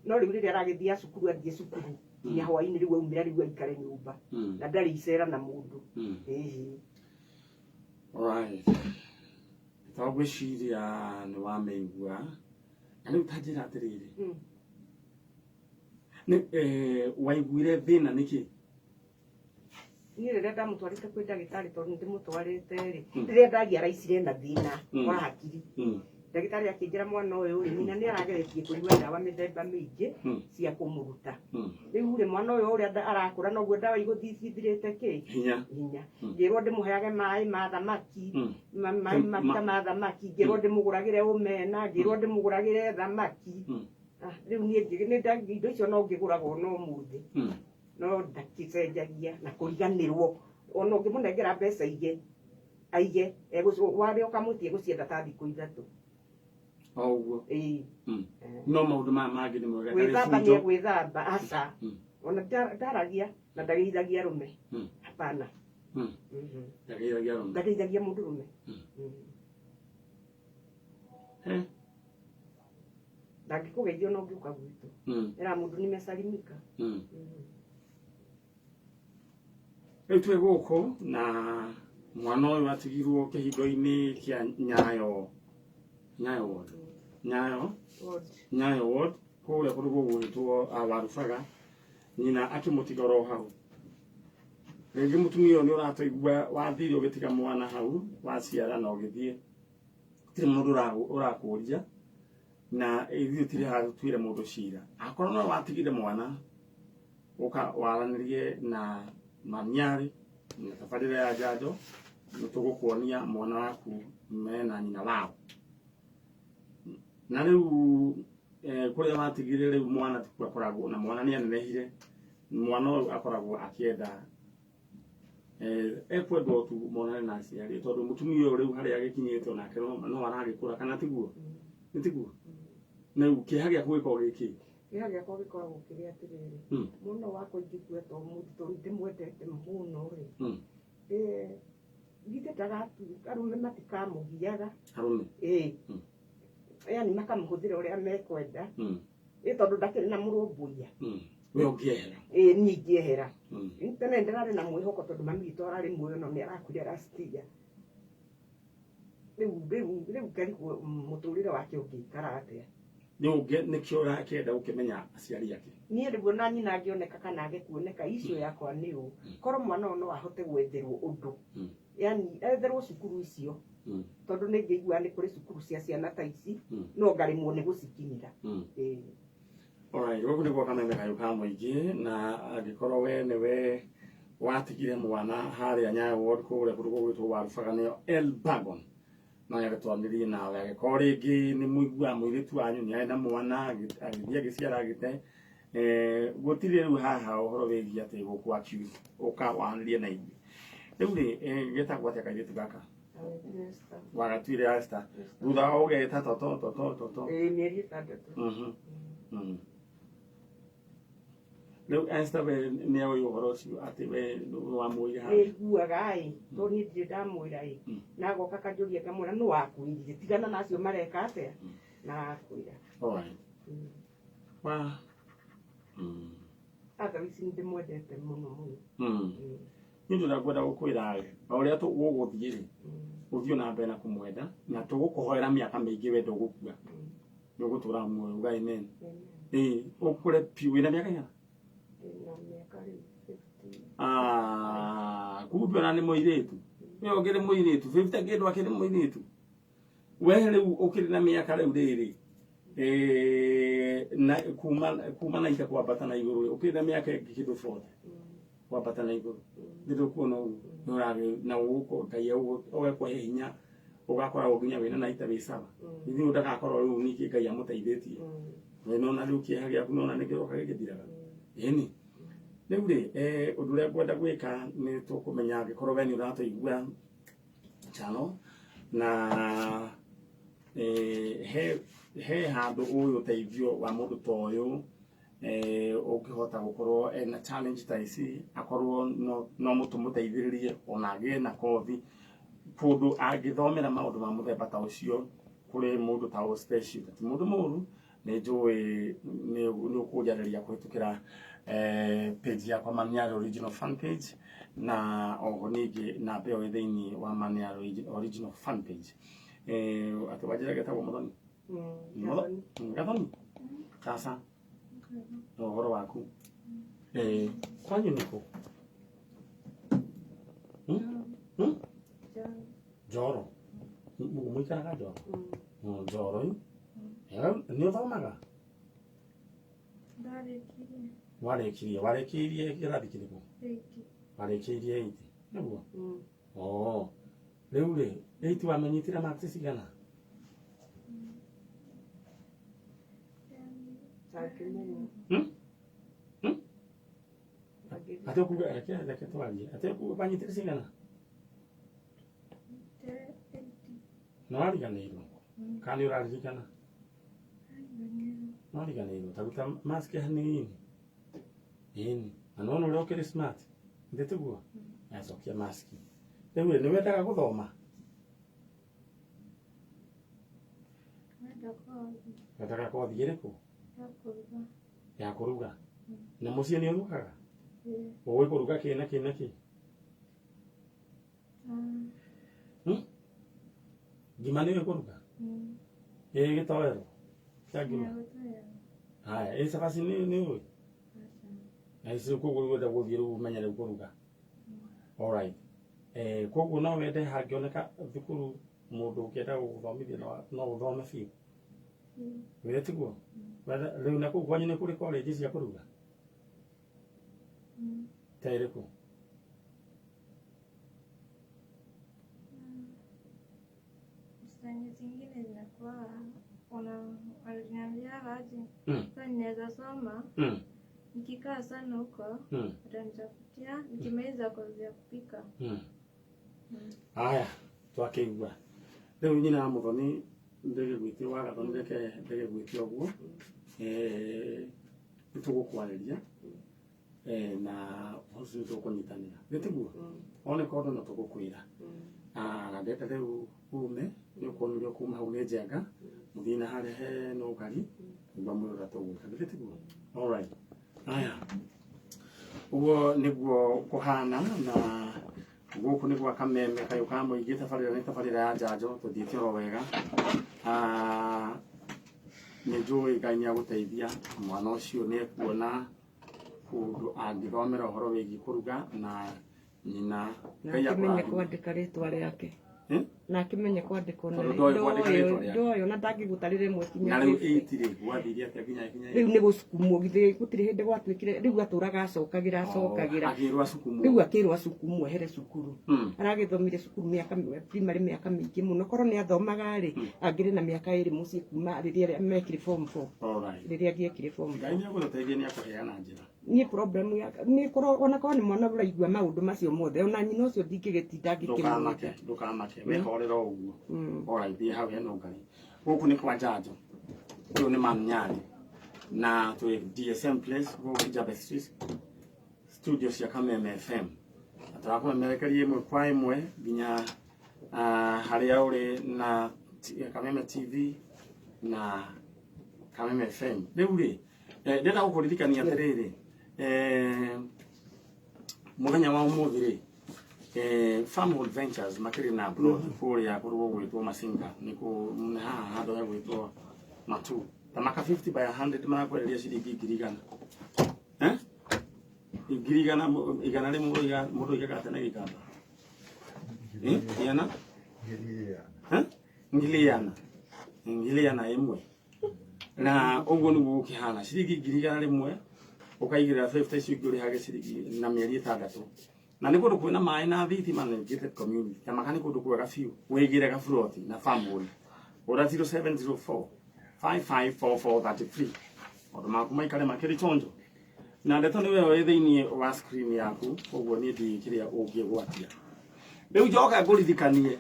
No rĩu rĩrĩa aragĩthiĩ cukuru, athiĩ cukuru kinya hwaĩ-inĩ, rĩu aumĩra rĩu aikare nyũmba. Na ndarĩ icera na mũndũ. Right. To ngwĩciria nĩ wamĩigua. Na rĩu ta njĩra atĩrĩrĩ. Nĩ waiguire thĩna nĩkĩ? Niĩ rĩrĩa ndamũtwarĩte kwĩ ndagĩtarĩ tondũ nĩ ndĩmũtwarĩte rĩ, rĩrĩa ndagia araicire na thĩna wa hakiri. Ndagĩtarĩ akĩnjĩra mwana ũyũ rĩ, nyina nĩ arageretie kũnyua ndawa mĩthemba mĩingĩ cia kũmũruta. Rĩu rĩ, mwana ũyũ ũrĩa arakũra noguo ndawa igũthiĩ cithirĩte kĩ? Hinya. Hinya. Ngĩrwo ndĩmũheage maĩ ma thamaki, maĩ maruta ma thamaki, ngĩrwo ndĩmũgũragĩre omena, ngĩrwo ndĩmũgũragĩre thamaki. Rĩu niĩ indo icio no ngĩgũraga ona ũmũthĩ. No ndakĩcenjagia na kũriganĩrwo. Ona ũngĩmũnengera mbeca aige, warĩa ũkamũtie gũcienda ta thikũ 3. O ũguo. No maũndũ maya mangĩ nĩ mwega. Gwĩthamba nĩ egwĩthamba, aca. Ona ndaragia na ndageithagia arũme. Hapana. Ndageithagia arũme. Ndageithagia mũndũ rũme. Ndangĩkũgeithia ona ũngĩũka gwitũ. Era mũndũ nimesalimika. Rĩu twĩ gũkũ na mwana ũyũ atigirwo kĩhingo-inĩ kĩa Nyayo Nyayo Ward Nyayo Ward. Nyayo Ward kũrĩa kũndũ gũgwĩtwo Warubaga nyina akĩmũtiga oro hau rĩngĩ mũtumia ũyũ nĩ ũratũigua wathire ũgĩtiga mwana hau waciara na ũgĩthiĩ gũtirĩ mũndũ ũrakũria na ithuĩ tirĩ haha tũtuĩre mũndũ cira akorwo no watigire mwana ũka waranĩrie na mamiarĩ na tabarĩra ya njanjo nĩ tũgũkuonia mwana waku mena nyina wao na rĩu kũrĩa watigire rĩu mwana tikuo akoragwo na mwana nĩ anenehire mwana ũyũ akoragwo akĩenda ekwendwo tu monane na aciari tondũ mũtumia ũyũ rĩu harĩa agĩkinyĩte onake no aragĩkũra kana tiguo nĩ tiguo rĩu kĩeha gĩaku gĩkoragwo gĩkĩ Kĩeha gĩakwa gĩkoragwo kĩrĩ atĩrĩrĩ mũno wakwa ingĩkua to mũndũ tondũ ndĩmwendete mũno rĩ githĩ ndagatuĩka arũme matikamũgiaga arũme ĩĩ yani makamũhũthĩra ũrĩa mekwenda ĩ tondũ ndakĩrĩ na mũrũmbũiya we ũngĩehera ĩĩ niĩ ingĩehera tene ndĩrarĩ na mwĩhoko tondũ mami witũ ararĩ muoyo no nĩ arakuire last year rĩu ngarigwo mũtũrĩre wake ũngĩikara atĩa nĩkĩo ũrakĩenda gũkĩmenya aciari ake niĩ rĩu ona nyina angĩoneka kana age kuoneka icio yakwa nĩ ũ korwo mwana ũyũ no ahote gwetherwo ũndũ yani etherwo cukuru icio tondũ nĩ ngĩigua nĩ kũrĩ cukuru cia ciana ta ici no ngaremwo nĩ gũcikinyĩra. Alright, gũkũ nĩ gwa Kameme Kayũ ka mũingĩ na angĩkorwo we nĩwe watigire mwana harĩa Nyayo Ward kũrĩa kũndũ gũgwĩtwo Warubaga nĩyo Elbagon no nyende twanĩrie nawe angĩkorwo rĩngĩ nĩ mũiguaga mũirĩtu wanyu nĩ arĩ na mwana agĩthiĩ agĩciara agĩte gũtirĩ rĩu haha ũhoro wĩgiĩ atĩ gũkũ accuse ũka wanĩrie na ithuĩ rĩu rĩ getagwo atĩa kairĩtu gaka wagatuire Esther thutha wa ũgeta toto toto toto mĩeri 6 Rĩu Esther we nĩ oĩ ũhoro ũcio atĩ we wamwĩra nĩ iguaga ĩ tondũ niĩ ndirĩ ndamwĩra ĩ na agoka kanjũria ngamwĩra nũ wakwĩrire tigana na acio mareka atĩa na akwĩra. Alright. Wa Otherwise nĩ ndĩmwendete mũno mũno. Nĩ ũndũ ũrĩa ngwenda gũkwĩra rĩ o ũrĩa gũgũthiĩ rĩ ũthiĩ na mbere na kũmwenda na tũgũkũhoera mĩaka mĩingĩ we ndũgũkua nĩ ũgũtũra muoyo uga amen. Ĩĩ ũkũre piũ wĩna mĩaka ĩigana? Ndĩna mĩaka rĩu 50. Kumbe ona nĩ mũirĩtu ũyũ ũngĩ nĩ mũirĩtu 50 kĩndũ akĩrĩ mũirĩtu we rĩu ũkĩrĩ na mĩaka rĩu rĩrĩ na kuma na ita kwambata na igũrũ ũkĩrĩ na mĩaka ĩngĩ kĩndũ 40 kwambata na igũrũ ndĩrũkuona ũguo nĩũragĩ na ũgũkũ Ngai ũgakũhe hinya ũgakoragwo nginya wĩna na ita wĩ sawa ithuĩ ndagakorwo rĩu ningĩ Ngai amũteithĩtie we nona rĩu kĩeha gĩaku nona nĩkĩroka gĩgĩthiraga ĩni rĩu rĩ ũndũ ũrĩa ngwenda gwĩka nĩ tũkũmenya angĩkorwo we nĩ ũratũigua channel na he handũ ũyũ ũteithio wa mũndũ ta ũyũ ũngĩhota gũkorwo ena challenge ta ici akorwo no mũtũmũteithĩrĩrie ona agĩe na kothi kũndũ angĩthomera maũndũ ma mũthemba ta ũcio kũrĩ mũndũ ta ũyũ special ti mũndũ mũru nĩ njũĩ nĩ ũkũnjarĩria kũhĩtũkĩra page yakwa Maniari Original Fan Page na oho ningĩ namba ĩyo ĩ thĩinĩ wa Maniari Original Fan Page atĩ wanjĩra getagwo Mũthoni Gathoni sasa na ũhoro waku kwanyu nĩkũ Njoro mũikaraga Njoro Njoro nĩ ũthomaga warĩkirie warĩkirie kĩrathi kĩrĩkũ warĩkirie 8 nĩguo rĩu rĩ 8 wamenyitire marks cigana Ate kuga reke twarie ate kuga wanyitire cigana nĩ wariganĩirwo kana nĩ ũraririkana nĩ wariganĩirwo ta ruta mask hanini ĩni na nĩwona ũrĩa ũkĩrĩ smart githĩ tiguo acokia mask rĩu rĩ nĩ wendaga gũthoma Ndakothi. Wendaga kothi ĩrĩkũ? Ya kũruga. Ya kũruga. Na mũciĩ nĩ ũrugaga? Ĩĩ. Ũĩ kũruga kĩ na kĩ na kĩ? Ngima nĩ ũĩ kũruga? Ĩ gĩtoero kĩa ngima? Haya, ĩ cabaci nĩ ũĩ? Na ici koguo rĩu ũrenda gũthiĩ rĩu ũmenye rĩu kũruga. Alright. Koguo no wende hangĩoneka thukuru mũndũ ũngĩenda gũgũthomithia no ũthome biũ. Wĩre tiguo? Rĩu na kũu kwanyu nĩ kũrĩ college cia kũruga? Ta ĩrĩkũ? Zenye zingine zinakuwa waliniambia aje sasa ninaweza soma nikikaa sana huko watanitafutia nikimaliza kozi ya kupika. Aya, twakĩigua. Rĩu nyina wa Mũthoni ndĩgĩgwĩtie wa Gathoni reke ndĩgĩgwĩtie ũguo. Nĩ tũgũkwarĩria na ũcio tũkũnyitanĩra. Nĩ tiguo? One korwo no tũgũkwĩra. Na ndenda rĩu ume nĩ ũkuona ũrĩa ũkuma hau nĩ njenga mũthiĩ na harĩa he nũgari nĩguo mwĩre ũrĩa tũgwĩka. Nĩ tiguo? Alright. Aya. Ũguo nĩguo kũhana na gũkũ nĩ gwa Kameme kayũ ka mũingĩ tabarĩra nĩ tabarĩra ya njanjo tũthiĩte oro wega. Nĩ njũĩ Ngai nĩ agũteithia mwana ũcio nĩ ekuona kũndũ angĩthomera ũhoro wĩgiĩ kũruga na nyina Na Ngai akĩmenye akũrathime. kwandĩka rĩtwa rĩake. Na akĩmenye kwandĩka ona Tondũ ndoĩ kwandĩka rĩtwa rĩake. ndoĩ ona ndangĩgũtarĩra ĩmwe kinya Na rĩu fifty. eight rĩ gwathire atĩa nginya kinya Rĩu nĩ gũcukumwo githĩ gũtirĩ hĩndĩ gwatuĩkire rĩu atũraga acokagĩra acokagĩra. Akĩrwo acukumwo. Rĩu akĩrwo acukumwo ehere cukuru. Aragĩthomire cukuru mĩaka primary mĩaka mĩingĩ mũno korwo nĩ athomaga rĩ angĩrĩ na mĩaka ĩrĩ mũciĩ kuma rĩrĩa mekire form 4. Alright. Rĩrĩa angĩekire form 4. Ngai nĩ agũgũteithia nĩ akũheana njĩra. Niĩ problem ya niĩ korwo ona korwo nĩ mwana ũraigua maũndũ macio mothe ona nyina ũcio ndingĩgĩtinda Ndũkamake, ngĩkĩmwĩta. ndũkamake, wĩhorere o ũguo. Alright, thiĩ hau hena ũngari. Gũkũ nĩ kwa njanjo. Ũyũ nĩ Mam Nyali. Na twĩ DSM Place gũkũ Kijabe Street studio cia Kameme FM. Na tũrakũmemerekeria ĩmwe kwa ĩmwe nginya harĩa ũrĩ na Kameme TV na Kameme FM. Rĩu rĩ, ndĩrenda gũkũririkania atĩrĩrĩ, mũthenya wa ũmũthĩ rĩ, Farmhold Ventures makĩrĩ na plot kũrĩa kũndũ gũgwĩtwo Masinga nĩ kũ haha handũ hegwĩtwo Matu. Tamaka 50 by 100 marakwenderia ciringi ngiri igana. Ngiri igana igana rĩmwe mũndũ oigaga atĩa na Gĩkamba? Igana? Ngiri igana. Ngiri igana ĩmwe. Na ũguo nĩguo gũkĩhana ciringi ngiri igana rĩmwe ũkaigĩrĩra 50 icio ingĩ ũrĩhage ciringi na mĩeri ĩtandatũ. Na nĩ kũndũ kwĩna maĩ na thitima na gated community. Tamaka nĩ kũndũ kwega biũ wĩigĩre gaburoti na Farmhold. Hũra 0704 554433. Maũndũ maku maikare makĩrĩ chonjo. Na ndeto nĩ wewe wĩ thĩinĩ wa screen yaku koguo niĩ ndiũĩ kĩrĩa ũngĩgwatia. Rĩu njoka ngũririkanie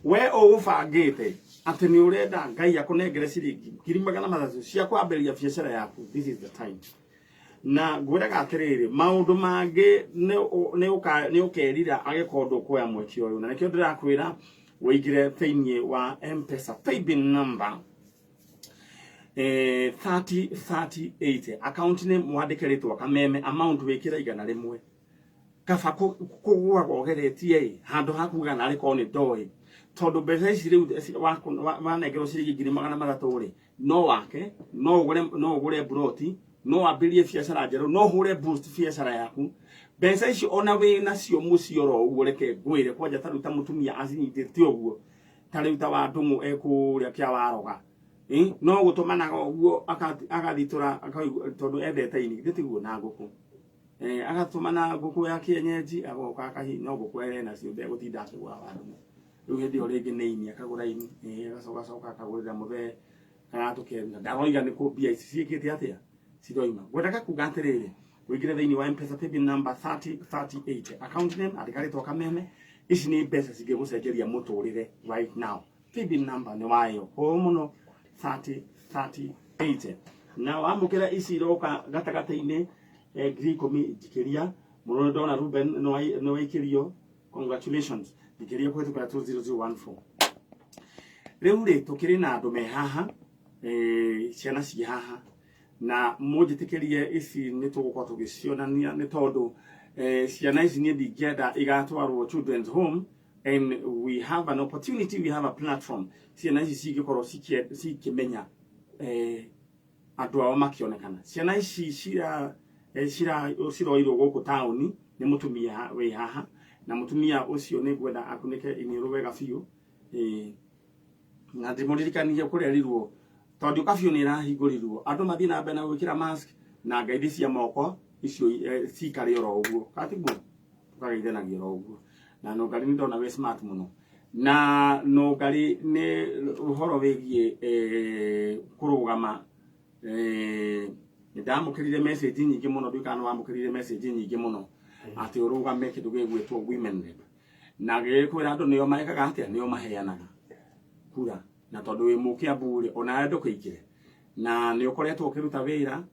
we ũgũbangĩte atĩ nĩ ũrenda Ngai akũnengere ciringi ngiri magana matatũ cia kwambĩrĩria biacara yaku, this is the time. Na ngwĩraga atĩrĩrĩ maũndũ mangĩ nĩ ũkerira angĩkorwo ndũkuoya mweke ũyũ, na nĩkĩo ndĩrakwĩra wĩingĩre thĩinĩ wa M-Pesa paybill number 3038 account nĩ mwandĩke rĩtwa Kameme amount wĩkĩre igana rĩmwe kaba kũgũaga ũgeretie ĩ handũ ha kuga narĩ korwo nĩ ndoĩ tondũ mbeca ici rĩu wanengerwo ciringi ngiri magana matatũ rĩ no wake no ũgũre buroti no wambĩrĩrie biacara njerũ no ũhũre boost biacara yaku mbeca icio ona wĩ nacio mũciĩ oro ũguo reke ngwĩre kwanja ta rĩu ta mũtumia acinyitĩte ũguo ta rĩu ta wa Ndũng'ũ ekũrĩa kĩa waroga no gũtũmanaga ũguo agathitũra tondũ endete ini githĩ tiguo na ngũkũ agatũmana ngũkũ ya kienyeji agoka akahi no ngũkũ ere nacio ndegũtinda akĩgũra wa Ndũng'ũ rĩu hĩndĩ ĩyo rĩngĩ nĩ ini akagũra ini agacoka coka akagũrĩra mũthee karatũkenda ndaroiga nĩ kũ mbia ici ciĩkĩte atĩa ciroima ngwendaga kuga atĩrĩrĩ wĩingĩre thĩinĩ wa M-Pesa paybill number 3038 account name andĩka rĩtwa Kameme ici nĩ mbeca cingĩgũcenjeria mũtũrĩre right now paybill number nĩ wayo hũũ mũno 3038 na wamũkĩra ici iroka gatagatĩ-inĩ ngiri ikũmi njikĩria mũno ndona Ruben nĩ waikĩrio congratulations njikĩria kũhĩtũkĩra 20014 rĩu rĩ tũkĩrĩ na andũ me haha Ciana ci haha na mũnjĩtĩkĩrie ici nĩ tũgũkorwo tũgĩcionania nĩ tondũ ciana ici niĩ ndingĩenda igatwarwo children's home, and we have an opportunity, we have a platform. Ciana ici cingĩkorwo cikĩmenya andũ ao makĩonekana. Ciana ici cira ciroirwo gũkũ taũni nĩ mũtumia wĩ haha, na mũtumia ũcio nĩ ngwenda akunĩke iniũrũ wega biũ. Na ndĩmũririkanie kũrerirwo tondũ kabiũ nĩ ĩrahingũrirwo andũ mathiĩ na mbere na gwĩkĩra mask na ngeithi cia moko icio cikare oro ũguo katiguo tũkageithanagia oro ũguo. Na Nũngari nĩ ndona wĩ smart mũno, na Nũngari nĩ ũhoro wĩgiĩ kũrũgama. Nĩ ndamũkĩrire message nyingĩ mũno, ndiũĩ kana nĩ wamũkĩrire message nyingĩ mũno atĩ ũrũgame kĩndũ gĩgwĩtwo women rep, na gĩkwĩra andũ nĩo mekaga atĩa, nĩo maheanaga kura, na tondũ wĩ Mũkĩambu rĩ, onawe ndũkĩingĩre na nĩ ũkoretwo ũkĩruta wĩra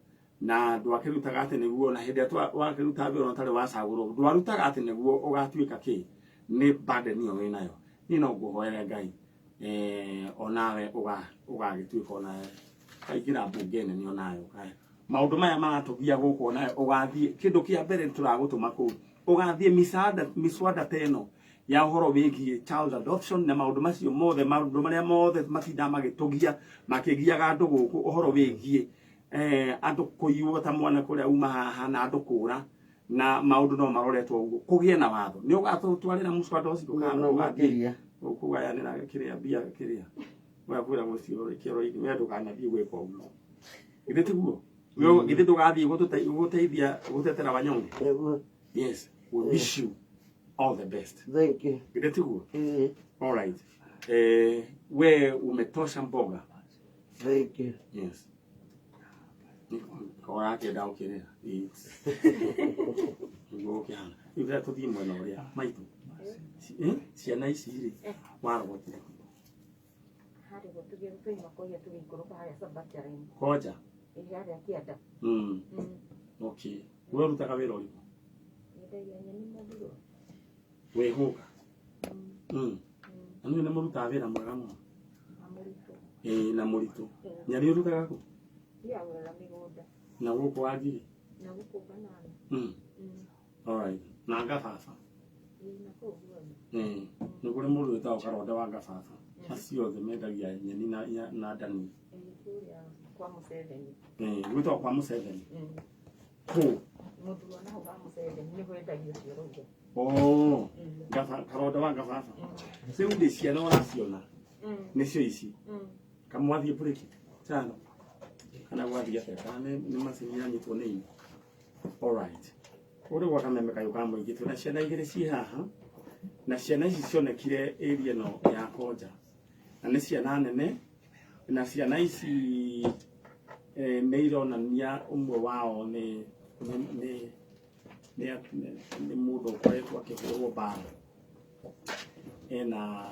na ndwakĩrutaga atĩ nĩguo, na hĩndĩ ĩrĩa wakĩruta wĩra ona ũtarĩ wacagũrwo ndwarutaga atĩ nĩguo ũgatuĩka kĩ, nĩ burden ĩyo wĩnayo. Niĩ no ngũhoere Ngai onawe ũgagĩtuĩka onawe kaingĩra mbunge nene onawe maũndũ maya maratũgia gũkũ onawe ũgathiĩ. Kĩndũ kĩa mbere tũragũtũma kũu ũgathiĩ miswada ta ĩno ya ũhoro wĩgiĩ child adoption na maũndũ macio mothe, maũndũ marĩa mothe matindaga magĩtũgia makĩgiaga andũ gũkũ, ũhoro wĩgiĩ andũ kũiywo ta mwana kũrĩa uma haha na andũ kũra na maũndũ no maroretwo ũguo, kũgĩe na watho. Nĩ ũgatũtwarĩra mũswada ũcio makĩria ũkũgayanĩra kĩrĩa mbia kĩrĩa ũgakwĩra gũcio kĩoro-inĩ, we ndũkanathiĩ gwĩka ũguo. Githĩ tiguo? Githĩ ndũgathiĩ gũteithia gũtetera wanyonge? Yes, we wish you all the best. Thank you. Githĩ tiguo? All right. We umetosha mboga. Thank you. Yes. Ũrakĩenda gũkĩrĩra. Nĩguo gũkĩhana. Rĩu rĩrĩa tũthiĩ mwena ũrĩa maitũ. Ciana ici rĩ, warogotire kũ? Harĩ gũtũgĩa twaima kũrĩa tũgĩikũrũka harĩa Sabata-inĩ. Koja? Ĩ harĩa kĩanda. Okay. We ũrutaga wĩra ũrĩkũ? Nyendagia nyeni mũthuro. Wĩhũka? Na nĩwe nĩ mũrutaga wĩra mwega mũno. Na mũritũ. Ĩĩ na mũritũ. Nyeni ũrutaga kũ? Thiagũraga mĩgũnda. Na gũkũ Wangigĩ? Na gũkũ Banana. All right. Na Ngababa? Ĩĩ na kũu guothe. Nĩ kũrĩ mũndũ wĩtagwo Karonda wa Ngababa. Acio othe mendagia nyeni na ndania. Ĩĩ kũrĩa kwa Museveni. Gwĩtagwo kwa Museveni? Kũ? Mũthuro naho wa Museveni nĩho endagio ũcio ũrauga. Oh, Karonda wa Ngababa. Rĩu rĩ ciana ũraciona nĩcio ici. Kamwathiĩ breki tano kana gwathiĩ atĩa, kana nĩ macini yanyitwo nĩ ini. All right. Ũrĩ gwa Kameme kayũ ka mũingĩ, twĩna ciana igĩrĩ ciĩ haha, na ciana ici cionekire area ĩno ya Konja, na nĩ ciana nene, na ciana ici nĩ ironania ũmwe wao nĩ mũndũ ũkoretwo akĩhũrwo mbara, ena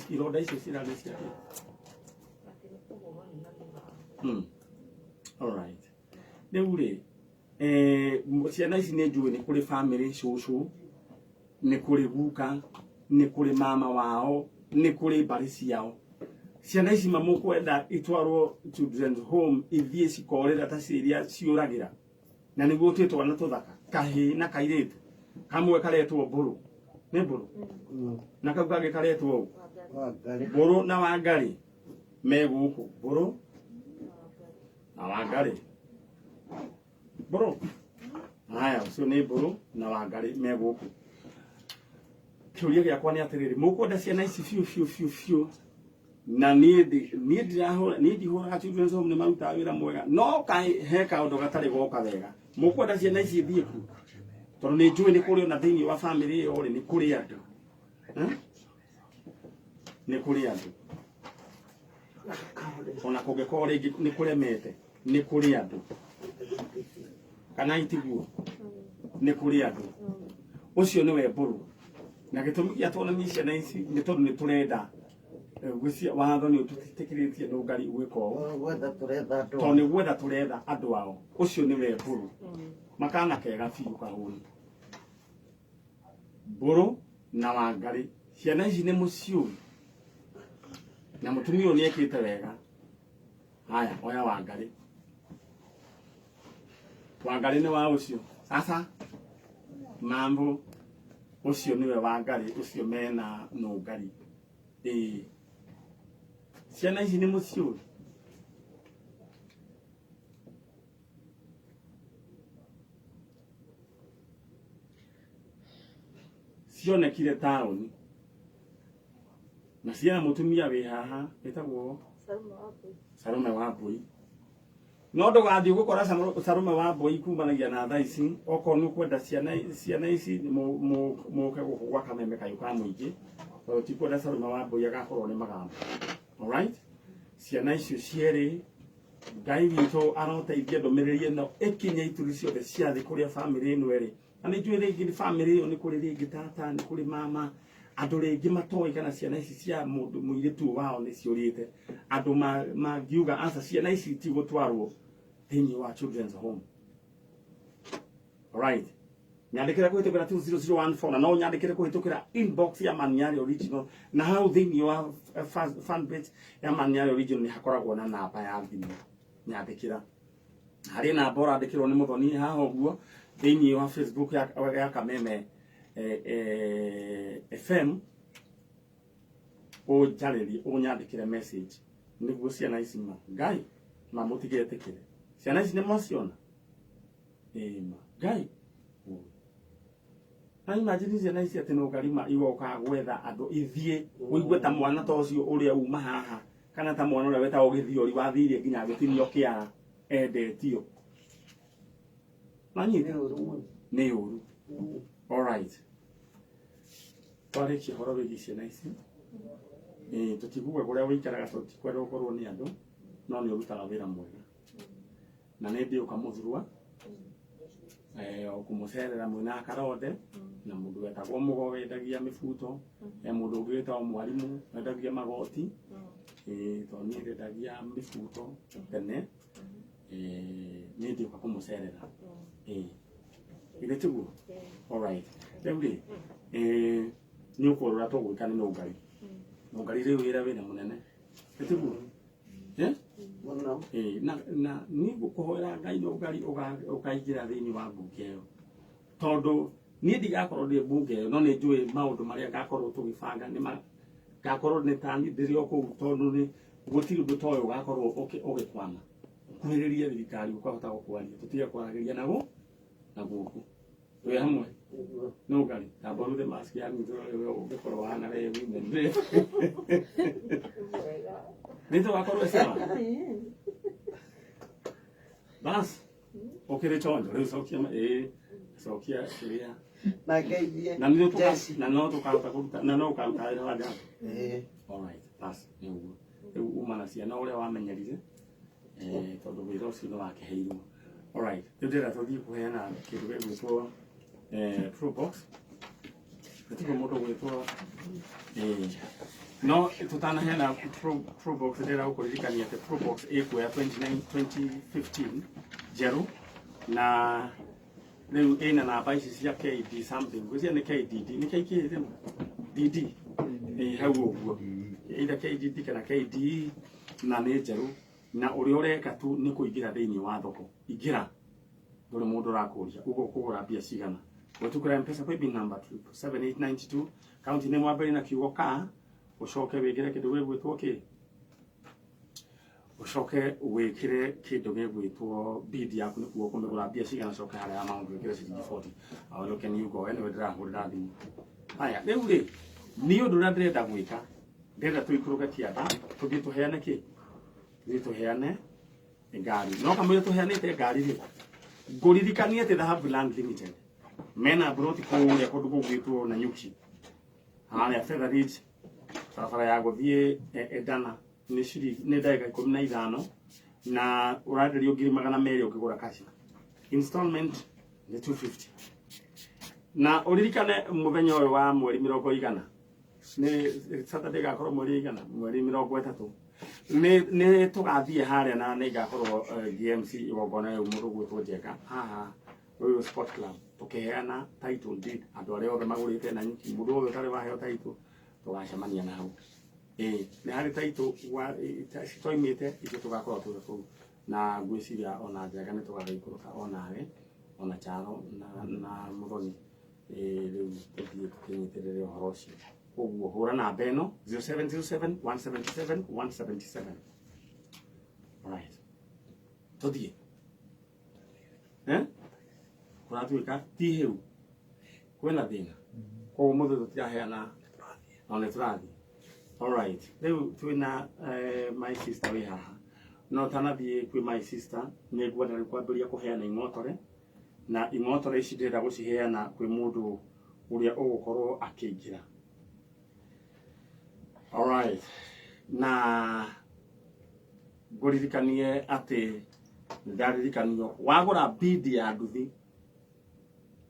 ironda icio cirarĩ cia kĩ? All right. Rĩu rĩ, ciana ici nĩ njũĩ nĩ kũrĩ family cũcũ, nĩ kũrĩ guka, nĩ kũrĩ mama wao, nĩ kũrĩ mbarĩ ciao. Ciana ici mamũkwenda itwarwo children's home ithiĩ cikorĩra ta ciria ciũragĩra, na nĩguo twĩ twana tũthaka kahĩĩ na kairĩtu, kamwe karetwo Mbũrũ, nĩ Mbũrũ, na kau kangĩ karetwo ũ? Mbũrũ na Wangari me gũkũ. Mbũrũ na Wangari, Mbũrũ, haya ũcio nĩ Mbũrũ na Wangari me gũkũ. Kĩũria gĩakwa nĩ atĩrĩrĩ, mũkwenda ciana ici biũ biũ biũ biũ, na niĩ ndirahũra, niĩ ndihũraga children's home, nĩ marutaga wĩra mwega, no kaĩ he kaũndũ gatarĩ goka wega. Mũkwenda ciana ici ithiĩ ku? Tondũ nĩ njũĩ nĩ kũrĩ ona thĩinĩ wa family ĩyo rĩ, nĩ kũrĩ andũ. Nĩ kũrĩ andũ. Ona kũngĩkorwo rĩngĩ nĩ kũremete, nĩ kũrĩ andũ. Kana itiguo? Nĩ kũrĩ andũ. Ũcio nĩwe Mbũrũ. Na gĩtũmi gĩa tuonanie ciana ici nĩ tondũ nĩ tũrenda watho nĩ ũtũtĩkĩrĩtie Nũngari gwĩka ũũ. Gwetha tũretha andũ. Tondũ nĩ gwetha tũretha andũ ao. Ũcio nĩwe Mbũrũ. Makana kega biũ kahũni. Mbũrũ na Wangari. Ciana ici nĩ mũciũĩ. Na mũtumia ũyũ nĩekĩte wega. Haya, oya Wangarĩ. Wangarĩ nĩ wa ũcio. Sasa mambo ũcio nĩwe Wangarĩ ũcio mena Nũngari. Ĩĩ. Ciana ici nĩ mũciũĩ? Cionekire taũni na ciana mũtumia wĩ haha wĩtagwo Salome wa Mbui. No ndũgathiĩ gũkora Salome wa Mbui kumanagia na thaa ici, okorwo nĩ ũkwenda ciana ici mũke gũkũ gwa Kameme Kayũ ka mũingĩ, tondũ tikwenda Salome wa Mbui agakorwo nĩ magambo. Alright? Ciana icio cierĩ Ngai witũ aroteithia ndũmĩrĩri ĩno ĩkinye ituri ciothe cia thĩ kũrĩa bamĩrĩ ĩno ĩrĩ. Na nĩ njũĩ rĩngĩ bamĩrĩ ĩyo nĩ kũrĩ rĩngĩ tata, nĩ kũrĩ mama, andũ rĩngĩ matoĩ kana ciana ici cia mũndũ mũirĩtu wao nĩ ciũrĩte. Andũ mangiuga aca ciana ici ti gũtwarwo thĩinĩ wa children's home. Alright. Nyandĩkĩre kũhĩtũkĩra 20014 na no nyandĩkĩre kũhĩtũkĩra inbox ya Maniari Original, na hau thĩinĩ wa fan page ya Maniari Original nĩ hakoragwo na namba ya thimũ. Nyandĩkĩra harĩ namba ũrandĩkĩrwo nĩ Mũthoni haha ũguo thĩinĩ wa Facebook ya Kameme FM, ũnjarĩrie ũnyandĩkĩre message nĩguo ciana ici ma Ngai ma mũtigetĩkĩre. Ciana ici nĩ mwaciona? Ĩĩ ma Ngai. Na imagine ciana ici atĩ no ngarima igoka gwetha andũ ithiĩ ũigue ta mwana ta ũcio ũrĩa uma haha kana ta mwana ũrĩa wetagwo Gĩthiori wathiire nginya agĩtinio kĩara endetio. Nanyita? Nĩ ũru. Alright. Twarĩkia ũhoro wĩgiĩ ciana ici. Tũtiguaga kũrĩa ũikaraga tondũ tikwenda gũkorwo nĩ andũ, no nĩ ũrutaga wĩra mwega. Na nĩ ndĩũka mũthurwa kũmũcerera mwĩna Karonde na mũndũ wetagwo Mũgo wendagia mĩbuto, mũndũ ũngĩ wĩtagwo Mwarimũ wendagia magoti, tondũ niĩ ndendagia mĩbuto tene, nĩ ndĩũka kũmũcerera. Githĩ tiguo? Alright. Rĩu rĩ, nĩ ũkũrora tũgwĩka nĩ Nũngari. Nũngari rĩu wĩra wĩna mũnene. Githĩ tiguo? Mũno. Na niĩ ngũkũhoera Ngai Nũngari ũkaingĩra thĩinĩ wa mbunge ĩyo. Tondũ niĩ ndigakorwo ndĩ mbunge ĩyo, no nĩ njũĩ maũndũ marĩa ngakorwo tũgĩbanga nĩ ngakorwo nĩ ta niĩ ndĩrĩ o kũu, tondũ nĩ gũtirĩ ũndũ ta ũyũ ũgakorwo ũgĩkwama. Ũkuhĩrĩrie thirikari ũkahota gũkwaria, tũtige kwaragĩria na gũkũ. Twĩ hamwe. Nũngari, tamba ũrute mask yaku tũrore ũrĩa ũngĩkorwo ũhana wee women. Nĩ tũgakorwo sawa. Bas, ũkĩrĩ chonjo rĩu cokia cokia kĩrĩa. Na ngeithie. Na nĩ tũka na no tũkahota kũruta na no ũkaruta wĩra wa njamba. Alright, bas nĩ ũguo. Rĩu uma na ciana ũrĩa wamenyerire, tondũ wĩra ũcio nĩ wakĩheirwo. Alright, rĩu ndĩrenda tũthiĩ kũheana kĩndũ gĩgwĩtwo Probox. Gũtirĩ mũndũ ũgwĩtwo no tũtanaheana Probox ndĩrenda gũkũririkania atĩ Probox ĩkuoya 2015 njerũ na rĩu ĩna namba ici cia KD something, ngwĩciria nĩ KDD, nĩ KK rĩu DD hau ũguo, either KDD kana KDE, na nĩ njerũ, na ũrĩa ũreka tu nĩ kũingĩra thĩinĩ wa thoko. Ingĩra, ndũrĩ mũndũ ũrakũria uga ũkũgũra mbia cigana. Ũtukũra M-Pesa paybill number 7892, kaunti nĩ mwambĩrĩrie na kiugo ka, ũcoke wĩkĩre kĩndũ gĩgwĩtwo kĩ, ũcoke wĩkĩre kĩndũ gĩgwĩtwo bid yaku nĩkuo ũkũmĩgũra mbia cigana, ũcoke harĩa amount wĩkĩre ciringi 40. Look and you go. Anyway, ndĩrahũrĩra thimũ. Haya, rĩu rĩ, niĩ ũndũ ũrĩa ndĩrenda gwĩka, ndĩrenda tũikũrũke kĩanda, tũthiĩ tũheane kĩ? Tũthiĩ tũheane ngari. No kamũira tũheanĩte ngari rĩ, ngũririkanie atĩ Dhahabu Land Limited mena mburoti kũrĩa kũndũ gũgwĩtwo Nanyuki, harĩa Feather Ridge, barabara ya gũthiĩ Edana, nĩ ciringi nĩ ndagĩka 15, na ũrenderio ngiri magana merĩ ũkĩgũra kaci. Installment nĩ 250. Na ũririkane mũthenya ũyũ wa mweri mĩrongo igana, nĩ Saturday ĩgakorwo mweri igana, mweri 30. Nĩ tũgathiĩ harĩa na nĩ ngakorwo GMC igongona rĩu mũndũ ũgwĩtwo Njenga haha Royal Sport Club, tũkĩheana title deed andũ arĩa othe magũrĩte Nanyuki, mũndũ wothe ũtarĩ waheo title tũgacemania na hau. Ĩĩ nĩ harĩ taitũ twaimĩte ithuĩ tũgakorwo tũrĩ kũu na ngwĩciria ona Njenga nĩ tũgagĩikũrũka onawe ona Charo na Mũthoni. Rĩu tũthiĩ tũkĩnyitĩrĩre ũhoro ũcio. Koguo hũra namba ĩno 0707 177 177. Alright, tũthiĩ kũratuĩka ti hĩu kwĩna thĩna koguo mũthĩ tũtiraheana no nĩ tũrathiĩ. Alright, rĩu twĩna my sister wĩ haha no tanathiĩ kwĩ my sister nĩ ngwenda rĩu kwambĩrĩria kũheana ing'otore na ing'otore ici ndĩrenda gũciheana kwĩ mũndũ ũrĩa ũgũkorwo akĩingĩra. Alright, na ngũririkanie atĩ ndaririkanio wagũra bid ya nduthi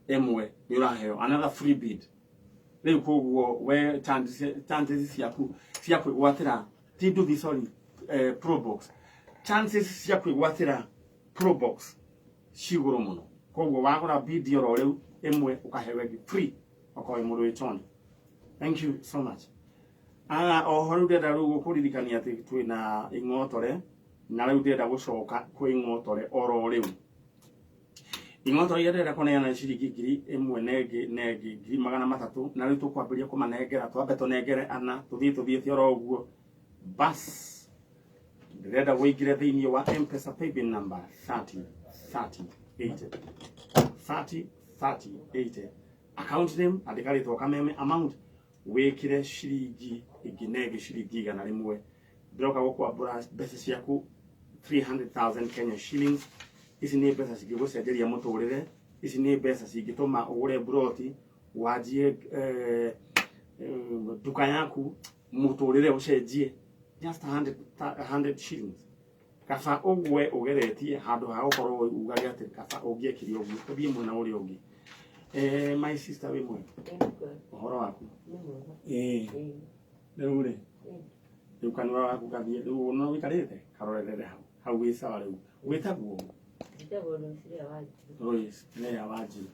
ĩmwe nĩ ũraheo another free bid. Rĩu koguo we chances ciaku cia kwĩgwatĩra ti nduthi sorry probox chances cia kwĩgwatĩra probox ci igũrũ mũno. Koguo wagũra bid oro rĩu ĩmwe ũkaheo ĩngĩ free okorwo wĩ mũndũ wĩ chonjo. Thank you so much. Oho rĩu ndĩrenda rĩu gũkũririkania atĩ twĩna ing'otore na rĩu ndĩrenda gũcoka kwĩ ing'otore oro rĩu. Ing'otore iria ndĩrenda kũneana nĩ ciringi 1,000 na ĩngĩ na ĩngĩ 300,000 na rĩu tũkwambĩrĩria kũmanengera twambe tũnengere ana tũthiĩ tũthiĩte oro ũguo. Bas ndĩrenda wĩingĩre thĩinĩ wa M-Pesa paybill number 30 30 80 30 30 80 account name andĩka rĩtwa Kameme amount wĩkĩre ciringi ĩngĩ na ĩngĩ ciringi 100. Ndĩroka gũkwambũra mbeca ciaku 300,000 Kenya shillings. Ici nĩ mbeca cingĩgũcenjeria mũtũrĩre, ici nĩ mbeca cingĩtũma ũgũre mburoti wanjie nduka yaku mũtũrĩre ũcenjie just 100 shillings. Kaba ũgwe ũgeretie handũ ha gũkorwo ugage atĩ kaba ũngĩekire ũguo ũthiĩ mwena ũrĩa ũngĩ. My sister wĩ mwega ũhoro waku? Rĩu rĩ rĩu kanua waku gathiĩ rĩu no wĩikarĩte karorerere hau hau wĩ sawa. Rĩu wĩtagwo Njĩtagwo Rose Lea Wanjiru. Rose Lea Wanjiru.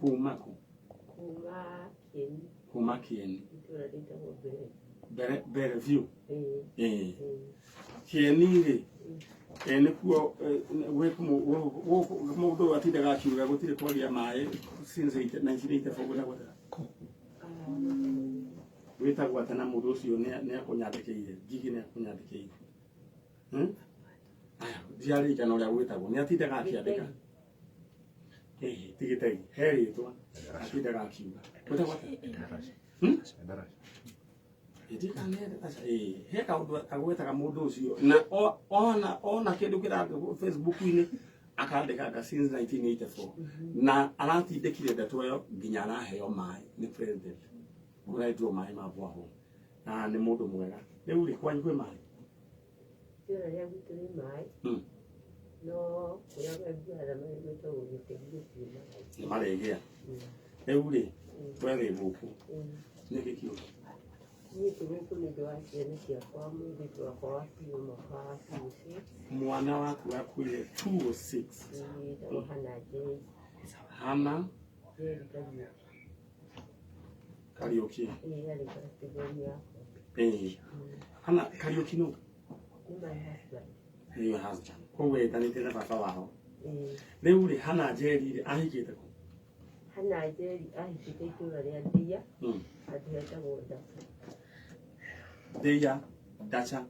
Kuma kũ? Kuma Kieni. Kuma Kieni. Itũũra rĩtagwo Mbere. Mbere Mbere view. Kieni rĩ nĩkuo mũndũ atindaga akiuga gũtirĩ kwagĩa maĩ since 1984 gwĩtagwo atĩa? Wĩtagwo atĩa na mũndũ ũcio nĩ akũnyandĩkĩire Ngigi nĩ akũnyandĩkĩire. Aya ndiaririkana ũrĩa gwĩtagwo nĩ atindaga akĩandĩka. Ti Gĩtegi he rĩtwa atindaga akiuga gwĩtagwo atĩa? He kaũndũ agwetaga mũndũ ũcio na ona kĩndũ kĩrathiĩ Facebook-inĩ akandĩkanga since 1984 na aratindĩkire ndeto ĩyo nginya araheo maĩ nĩ president ũraitwo maĩ ma borehole na nĩ mũndũ mwega. Rĩu rĩ kwanyu kwĩ maĩ? Itũũra rĩa gwitũ rĩ maĩ no kũrĩa wenguaga gwĩtagwo Gĩtegi gũtirĩ maĩ. Nĩ marĩgĩa. Rĩu rĩ we wĩ gũkũ nĩkĩ kĩũru? Niĩ ndĩ gũkũ nĩ ũndũ wa ciana ciakwa mũirĩtu wakwa wakuire mwaka wa 2006. Mwana waku akuire 206. Wĩtagwo Hannah Njeri. Hannah Njeri Kariũki. Kariũki. Ĩĩ arĩ first born yakwa. Hannah Kariũki nũ? Nĩ my husband. Nĩ your husband. Koguo etanĩte na baba wao. Rĩu rĩ Hannah Njeri rĩ ahikĩte kũ? Hannah Njeri ahikĩte itũũra rĩa Ndeia handũ hetagwo Ndaca. Ndeia Ndaca.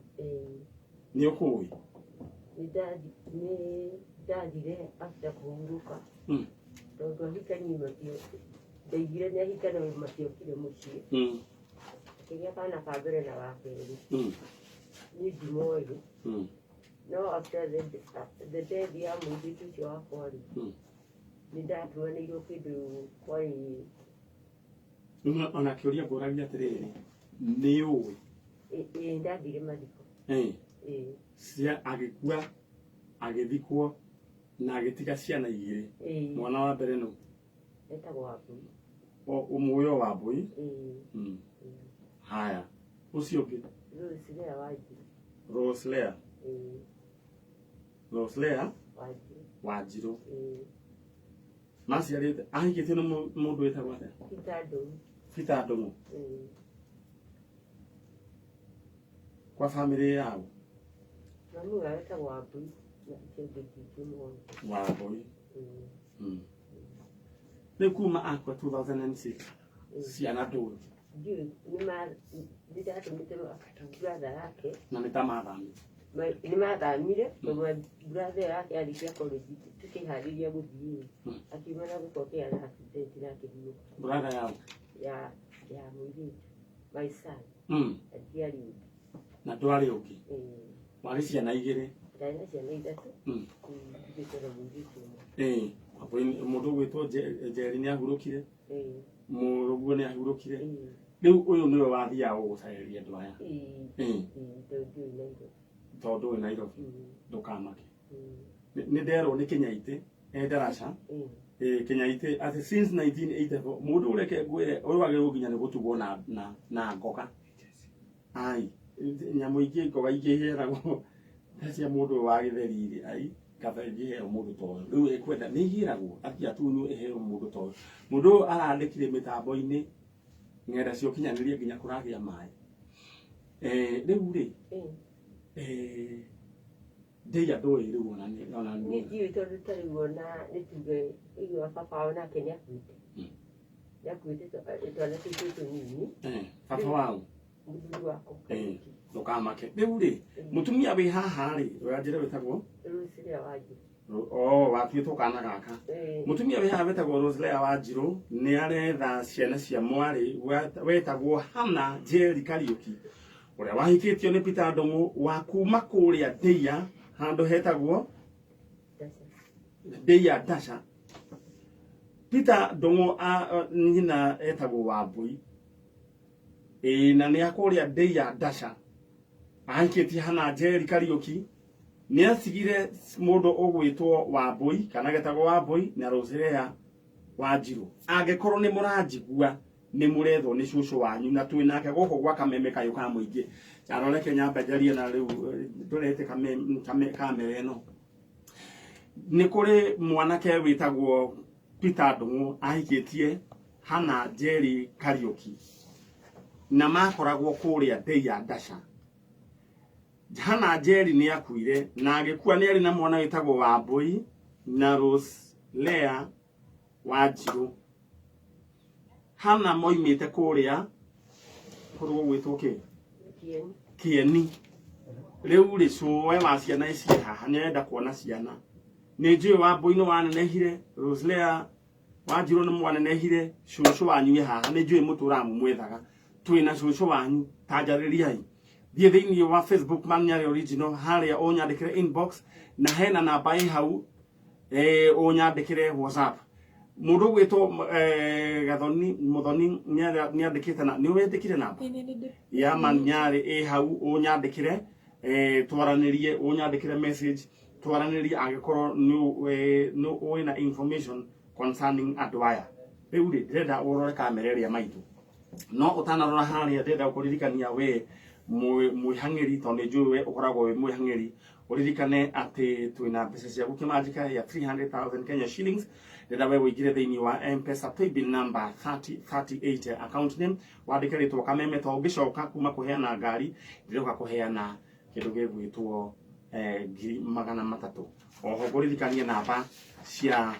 Nĩ ũkũĩ? Nĩ ndathire after kũhurũka tondũ ahikani matio ndaiguire nĩ ahikana matiokire mũciĩ. Akĩgĩa kana ka mbere na wa kerĩ. Niĩ ndimoĩ. No after the death ya mũirĩtu ũcio wakwa rĩ nĩ ndatuanĩirwo kĩndũ kwarĩ. Ona kĩũria ngũragia atĩrĩrĩ nĩ ũĩ? Ĩĩ ndathire mathiko. Cia agĩkua agĩthikwo na agĩtiga ciana igĩrĩ. Mwana wa mbere nũ? Etagwo Wambui. Ũmũyo Wambui. Haya ũcio ũngĩ? Rose Lea Wanjiru. Rose Lea. Rose Lea Wanjiru. Wanjiru. Maciarĩte ahikĩtio nĩ mũndũ wĩtagwo atĩa? Peter Ndung'u. Peter Ndung'u. Kwa family yao? Mami wao etagwo Wambui na kĩndũ ndingĩmuona. Wambui. Rĩu kuma akua 2006 ciana ndũĩ? Ndiũĩ, nĩndatũmĩte brother yake. Na nĩ ta mathami? Nĩ mathamire tondũ brother ĩyo yake arĩkia college tũkĩharĩria gũthiĩ, akiuma na gũkũ akĩgĩa na accident na akĩhurũka. Brother yao? Ya mũirĩtu, my son. Ndiarĩ ũngĩ. Na ndwarĩ ũngĩ? Warĩ ciana igĩrĩ? Ndarĩ na ciana ithatũ. Ndigĩte na mũirĩtu ũmwe. Ĩĩ, mũndũ ũgwĩtwo Njeri nĩ ahurũkire, mũrũguo nĩ ahurũkire. Rĩu ũyũ nĩwe wathiaga gũgũcarĩria andũ aya? Ĩĩ, tondũ ndiũĩ Nairobi. Tondũ wĩ Nairobi. Ndũkamake. Nĩ nderwo nĩ Kĩnyaitĩ ndaraca Kĩnyaitĩ atĩ since 1984 mũndũ ũreke ngwĩre ũyũ wagĩrĩirwo nginya nĩ gũtugwo na ngoga. Ai, nyamũ ingĩ ngoga ingĩ iheanagwo ta cia mũndũ ũyũ wa gĩtheri-rĩ, ai kaba ingĩheo mũndũ ta ũyũ. Rĩu ĩkwenda nĩ igĩragwo athiĩ atunywo ĩheo mũndũ ta ũyũ. Mũndũ ũyũ arandĩkire mĩtambo-inĩ ng'enda cia ũkinyanĩria nginya kũragĩa maĩ. Rĩu rĩ, ndĩia ndũĩ rĩu ona nĩ ona Niĩ ndiũĩ tondũ ta rĩu ona nĩ tuge igua baba wao nake nĩ akuĩte. Nĩ akuĩte twana tũitũ tũnini. Baba wao? Mũthuri wakwa. Ndũkamake. Rĩu rĩ, mũtumia wĩ haha rĩ, ũranjĩra wĩtagwo? Roselea Wanjirũ. Oh, watuĩtwo kana gaka. Mũtumia wĩ haha wĩtagwo Roselea Wanjirũ nĩ aretha ciana cia mwarĩ wetagwo Hannah Njeri Kariũki ũrĩa wahikĩtio nĩ Peter Ndũng'ũ wa kuma kũrĩa Ndĩia handũ hetagwo Ndĩia Dasha. Peter Ndũng'ũ nyina etagwo Wambui. Na nĩ akũrĩa Ndĩia Dasha. Ahikĩtie Hannah Njeri Kariũki. Nĩ atigire mũndũ ũgwĩtwo Wambui kana getagwo Wambui na Roselea Wanjirũ. Angĩkorwo nĩ mũranjigua nĩ mũrethwo nĩ cũcũ wanyu na twĩ nake gũkũ gwa Kameme kayũ ka mũingĩ. Aroreke nyambe njarie na rĩu ndorete kamera ĩno. Nĩ kũrĩ mwanake wĩtagwo Peter Ndũng'ũ ahikĩtie Hannah Njeri Kariũki na makoragwo kũrĩa Ndĩia Dasha. Hannah Njeri nĩ akuire na agĩkua nĩ arĩ na mwana wĩtagwo Wambui na Roselea Wanjirũ. Hannah moimĩte kũrĩa kũndũ gũgwĩtwo kĩ? Kĩeni. Rĩu rĩ cũwe wa ciana ici haha nĩ arenda kuona ciana. Nĩ njũĩ Wambui nĩ wanenehire, Roselea Wanjirũ nĩ mwanenehire, cũcũ wanyu wĩ haha nĩ njũĩ mũtũraga mũmwethaga. Twĩna cũcũ wanyu, ta njarĩriai. Thiĩ thĩinĩ wa Facebook Man Nyarĩ Original harĩa ũnyandĩkĩre inbox na hena namba ĩ hau ũnyandĩkĩre WhatsApp. Mũndũ ũgwĩtwo Gathoni Muthoni nĩ andĩkĩte na nĩ wendĩkire namba ya Man Nyarĩ ĩ hau ũnyandĩkĩre, twaranĩrie, ũnyandĩkĩre message twaranĩrie angĩkorwo nĩ ũĩ na information concerning andũ aya. Rĩu rĩ ndĩrenda ũrore kamera ĩrĩa maitũ. No ũtanarora harĩa ndĩrenda gũkũririkania we mwĩhang'ĩri tondũ nĩ njũĩ we ũkoragwo wĩ mwĩhang'ĩri. Ũririkane atĩ twĩna mbeca cia gũkĩmanjĩka ya 300,000 Kenya shillings. Ndĩrenda we ũingĩre thĩinĩ wa M-Pesa paybill number 3038 account name wandĩke rĩtwa Kameme tondũ ũngĩcoka kuma kũheana ngari ndĩroka kũheana kĩndũ gĩgwĩtwo 300,000. Oho ngũririkanie namba cia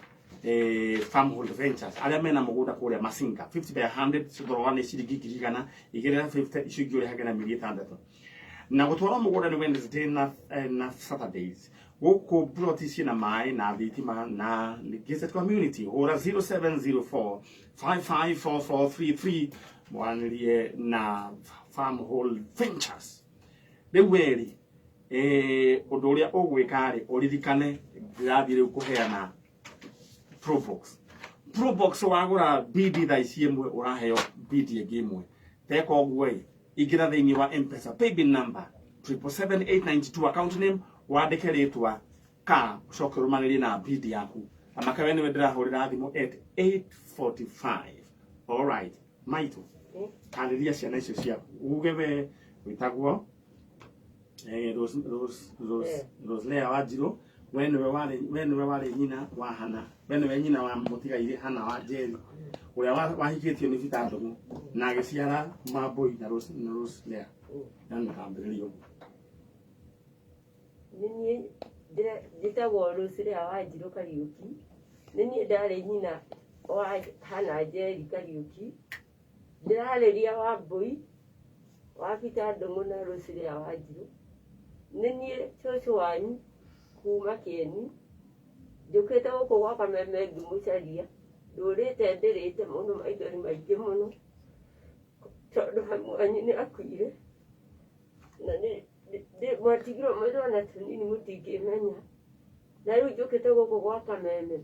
Farmhold Ventures arĩa mena mũgũnda kũrĩa Masinga 50 by 100 thogora nĩ ciringi 100,000 igĩrĩ 50 icio ingĩ ũrĩhage na mĩeri 6. Na gũtwarwo mũgũnda nĩ Wednesday na Saturdays. Gũkũ ploti ciĩna maĩ na thitima na gated community. Hũra 0704 554433 mwaranĩrie na Farmhold Ventures. Rĩu weri ũndũ ũrĩa ũgwĩka rĩ ũririkane ndĩrathiĩ rĩu kũheana Probox. Probox wagũra bidi thaa ici ĩmwe ũraheo bidi ĩngĩ ĩmwe. Teka ũguo ĩ ingĩra thĩinĩ wa M-Pesa paybill number 777892 account name wandĩke rĩtwa ka ũcoke ũrũmanĩrie na bidi yaku. Amaka we nĩwe ndĩrahũrĩra thimũ at 8:45. All right, maitũ tarĩria ciana icio ciaku uge we wĩtagwo Roselea Wanjirũ we nĩwe warĩ nyina wa Hannah, we nĩwe nyina wa mũtigairĩ Hannah wa Njeri ũrĩa wahikĩtio nĩ Peter Ndũng'ũ na agĩciara Mambui na Roselea. Na nĩkambĩrĩria ũguo. Nĩ niĩ njĩtagwo Roselea Wanjirũ Kariũki. Nĩ niĩ ndarĩ nyina wa Hannah Njeri Kariũki. Ndĩrarĩria Wambũi wa Peter Ndũng'ũ na Roselea Wanjirũ. Nĩ niĩ cũcũ wanyu kuma Kĩeni. Njũkĩte gũkũ gwa Kameme ngĩmũcaria. Ndũrĩte ndĩrĩte mũno maithori maingĩ mũno tondũ mami wanyu nĩ akuire. Na nĩ mwatigirwo mwĩ twana tũnini mũtingĩmenya. Na rĩu njũkĩte gũkũ gwa Kameme.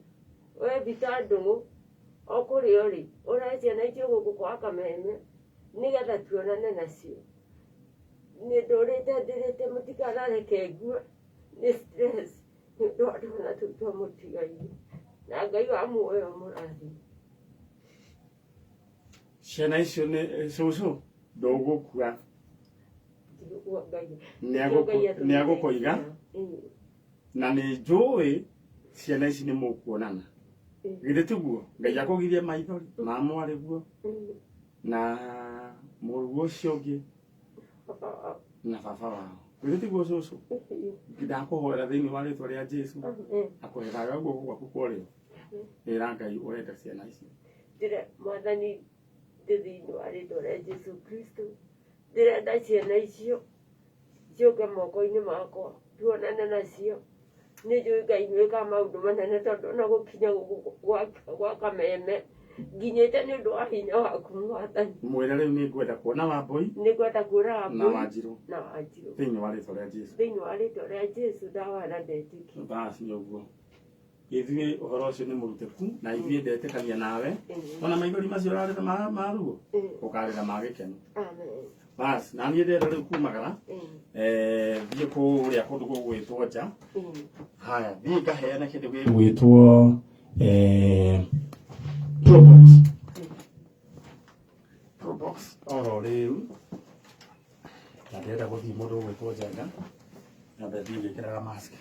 We Peter Ndũng'ũ o kũrĩa ũrĩ ũrehe ciana icio gũkũ gwa Kameme nĩgetha tuonane nacio. Nĩ ndũrĩte ndĩrĩte mũtikanareke ngue nĩ stress nĩ ũndũ wa twana tũu twamũtigaire. Na Ngai wa muoyo amũrathime. Ciana icio nĩ cũcũ ndũgũkua. Ndigũkua Ngai. Nĩ agũkũiga na nĩ njũĩ ciana ici nĩ mũkuonana. Githĩ tiguo? Ngai akũgirie maithori ma mwarĩguo na mũrũguo ũcio ũngĩ na baba wao. Githĩ tiguo cũcũ? Ndakũhoera thĩinĩ wa rĩtwa rĩa Jesu akũhe thayũ guoko gwaku kwa ũrĩo. Ĩra Ngai ũrenda ciana icio. Mwathani ndĩ thĩinĩ wa rĩtwa rĩa Jesu Kristo ndĩrenda ciana icio ciũke moko-inĩ makwa tuonane nacio. Nĩ njũĩ Ngai nĩwĩkaga maũndũ manene tondũ ona gũkinya gũkũ gwa Kameme nginyĩte nĩ ũndũ wa hinya waku Mwathani. Mwĩre rĩu nĩ ngwenda kuona Wambũi Nĩ ngwenda kuona na Wambũi Wanjirũ na Wanjirũ thĩinĩ wa rĩtwa rĩa Jesu. Thĩinĩ wa rĩtwa rĩa Jesu ndawara ndetĩkia. Basi nĩ ũguo. Ithuĩ ũhoro ũcio nĩ mũrutĩku na ithuĩ ndetĩkania nawe. Ona maithori macio ũrarĩra ma ruo ũkarĩra ma gĩkeno. Amen. Basi na niĩ ndĩrenda rĩu kumagara thiĩ kũrĩa kũndũ gũgwĩtwo nja. Haya thiĩ ngaheane kĩndũ gĩgwĩtwo Probox. Probox oro rĩu na ndĩrenda gũthiĩ mũndũ ũgwĩtwo Njenga nyambe thiĩ ngĩkĩraga mask.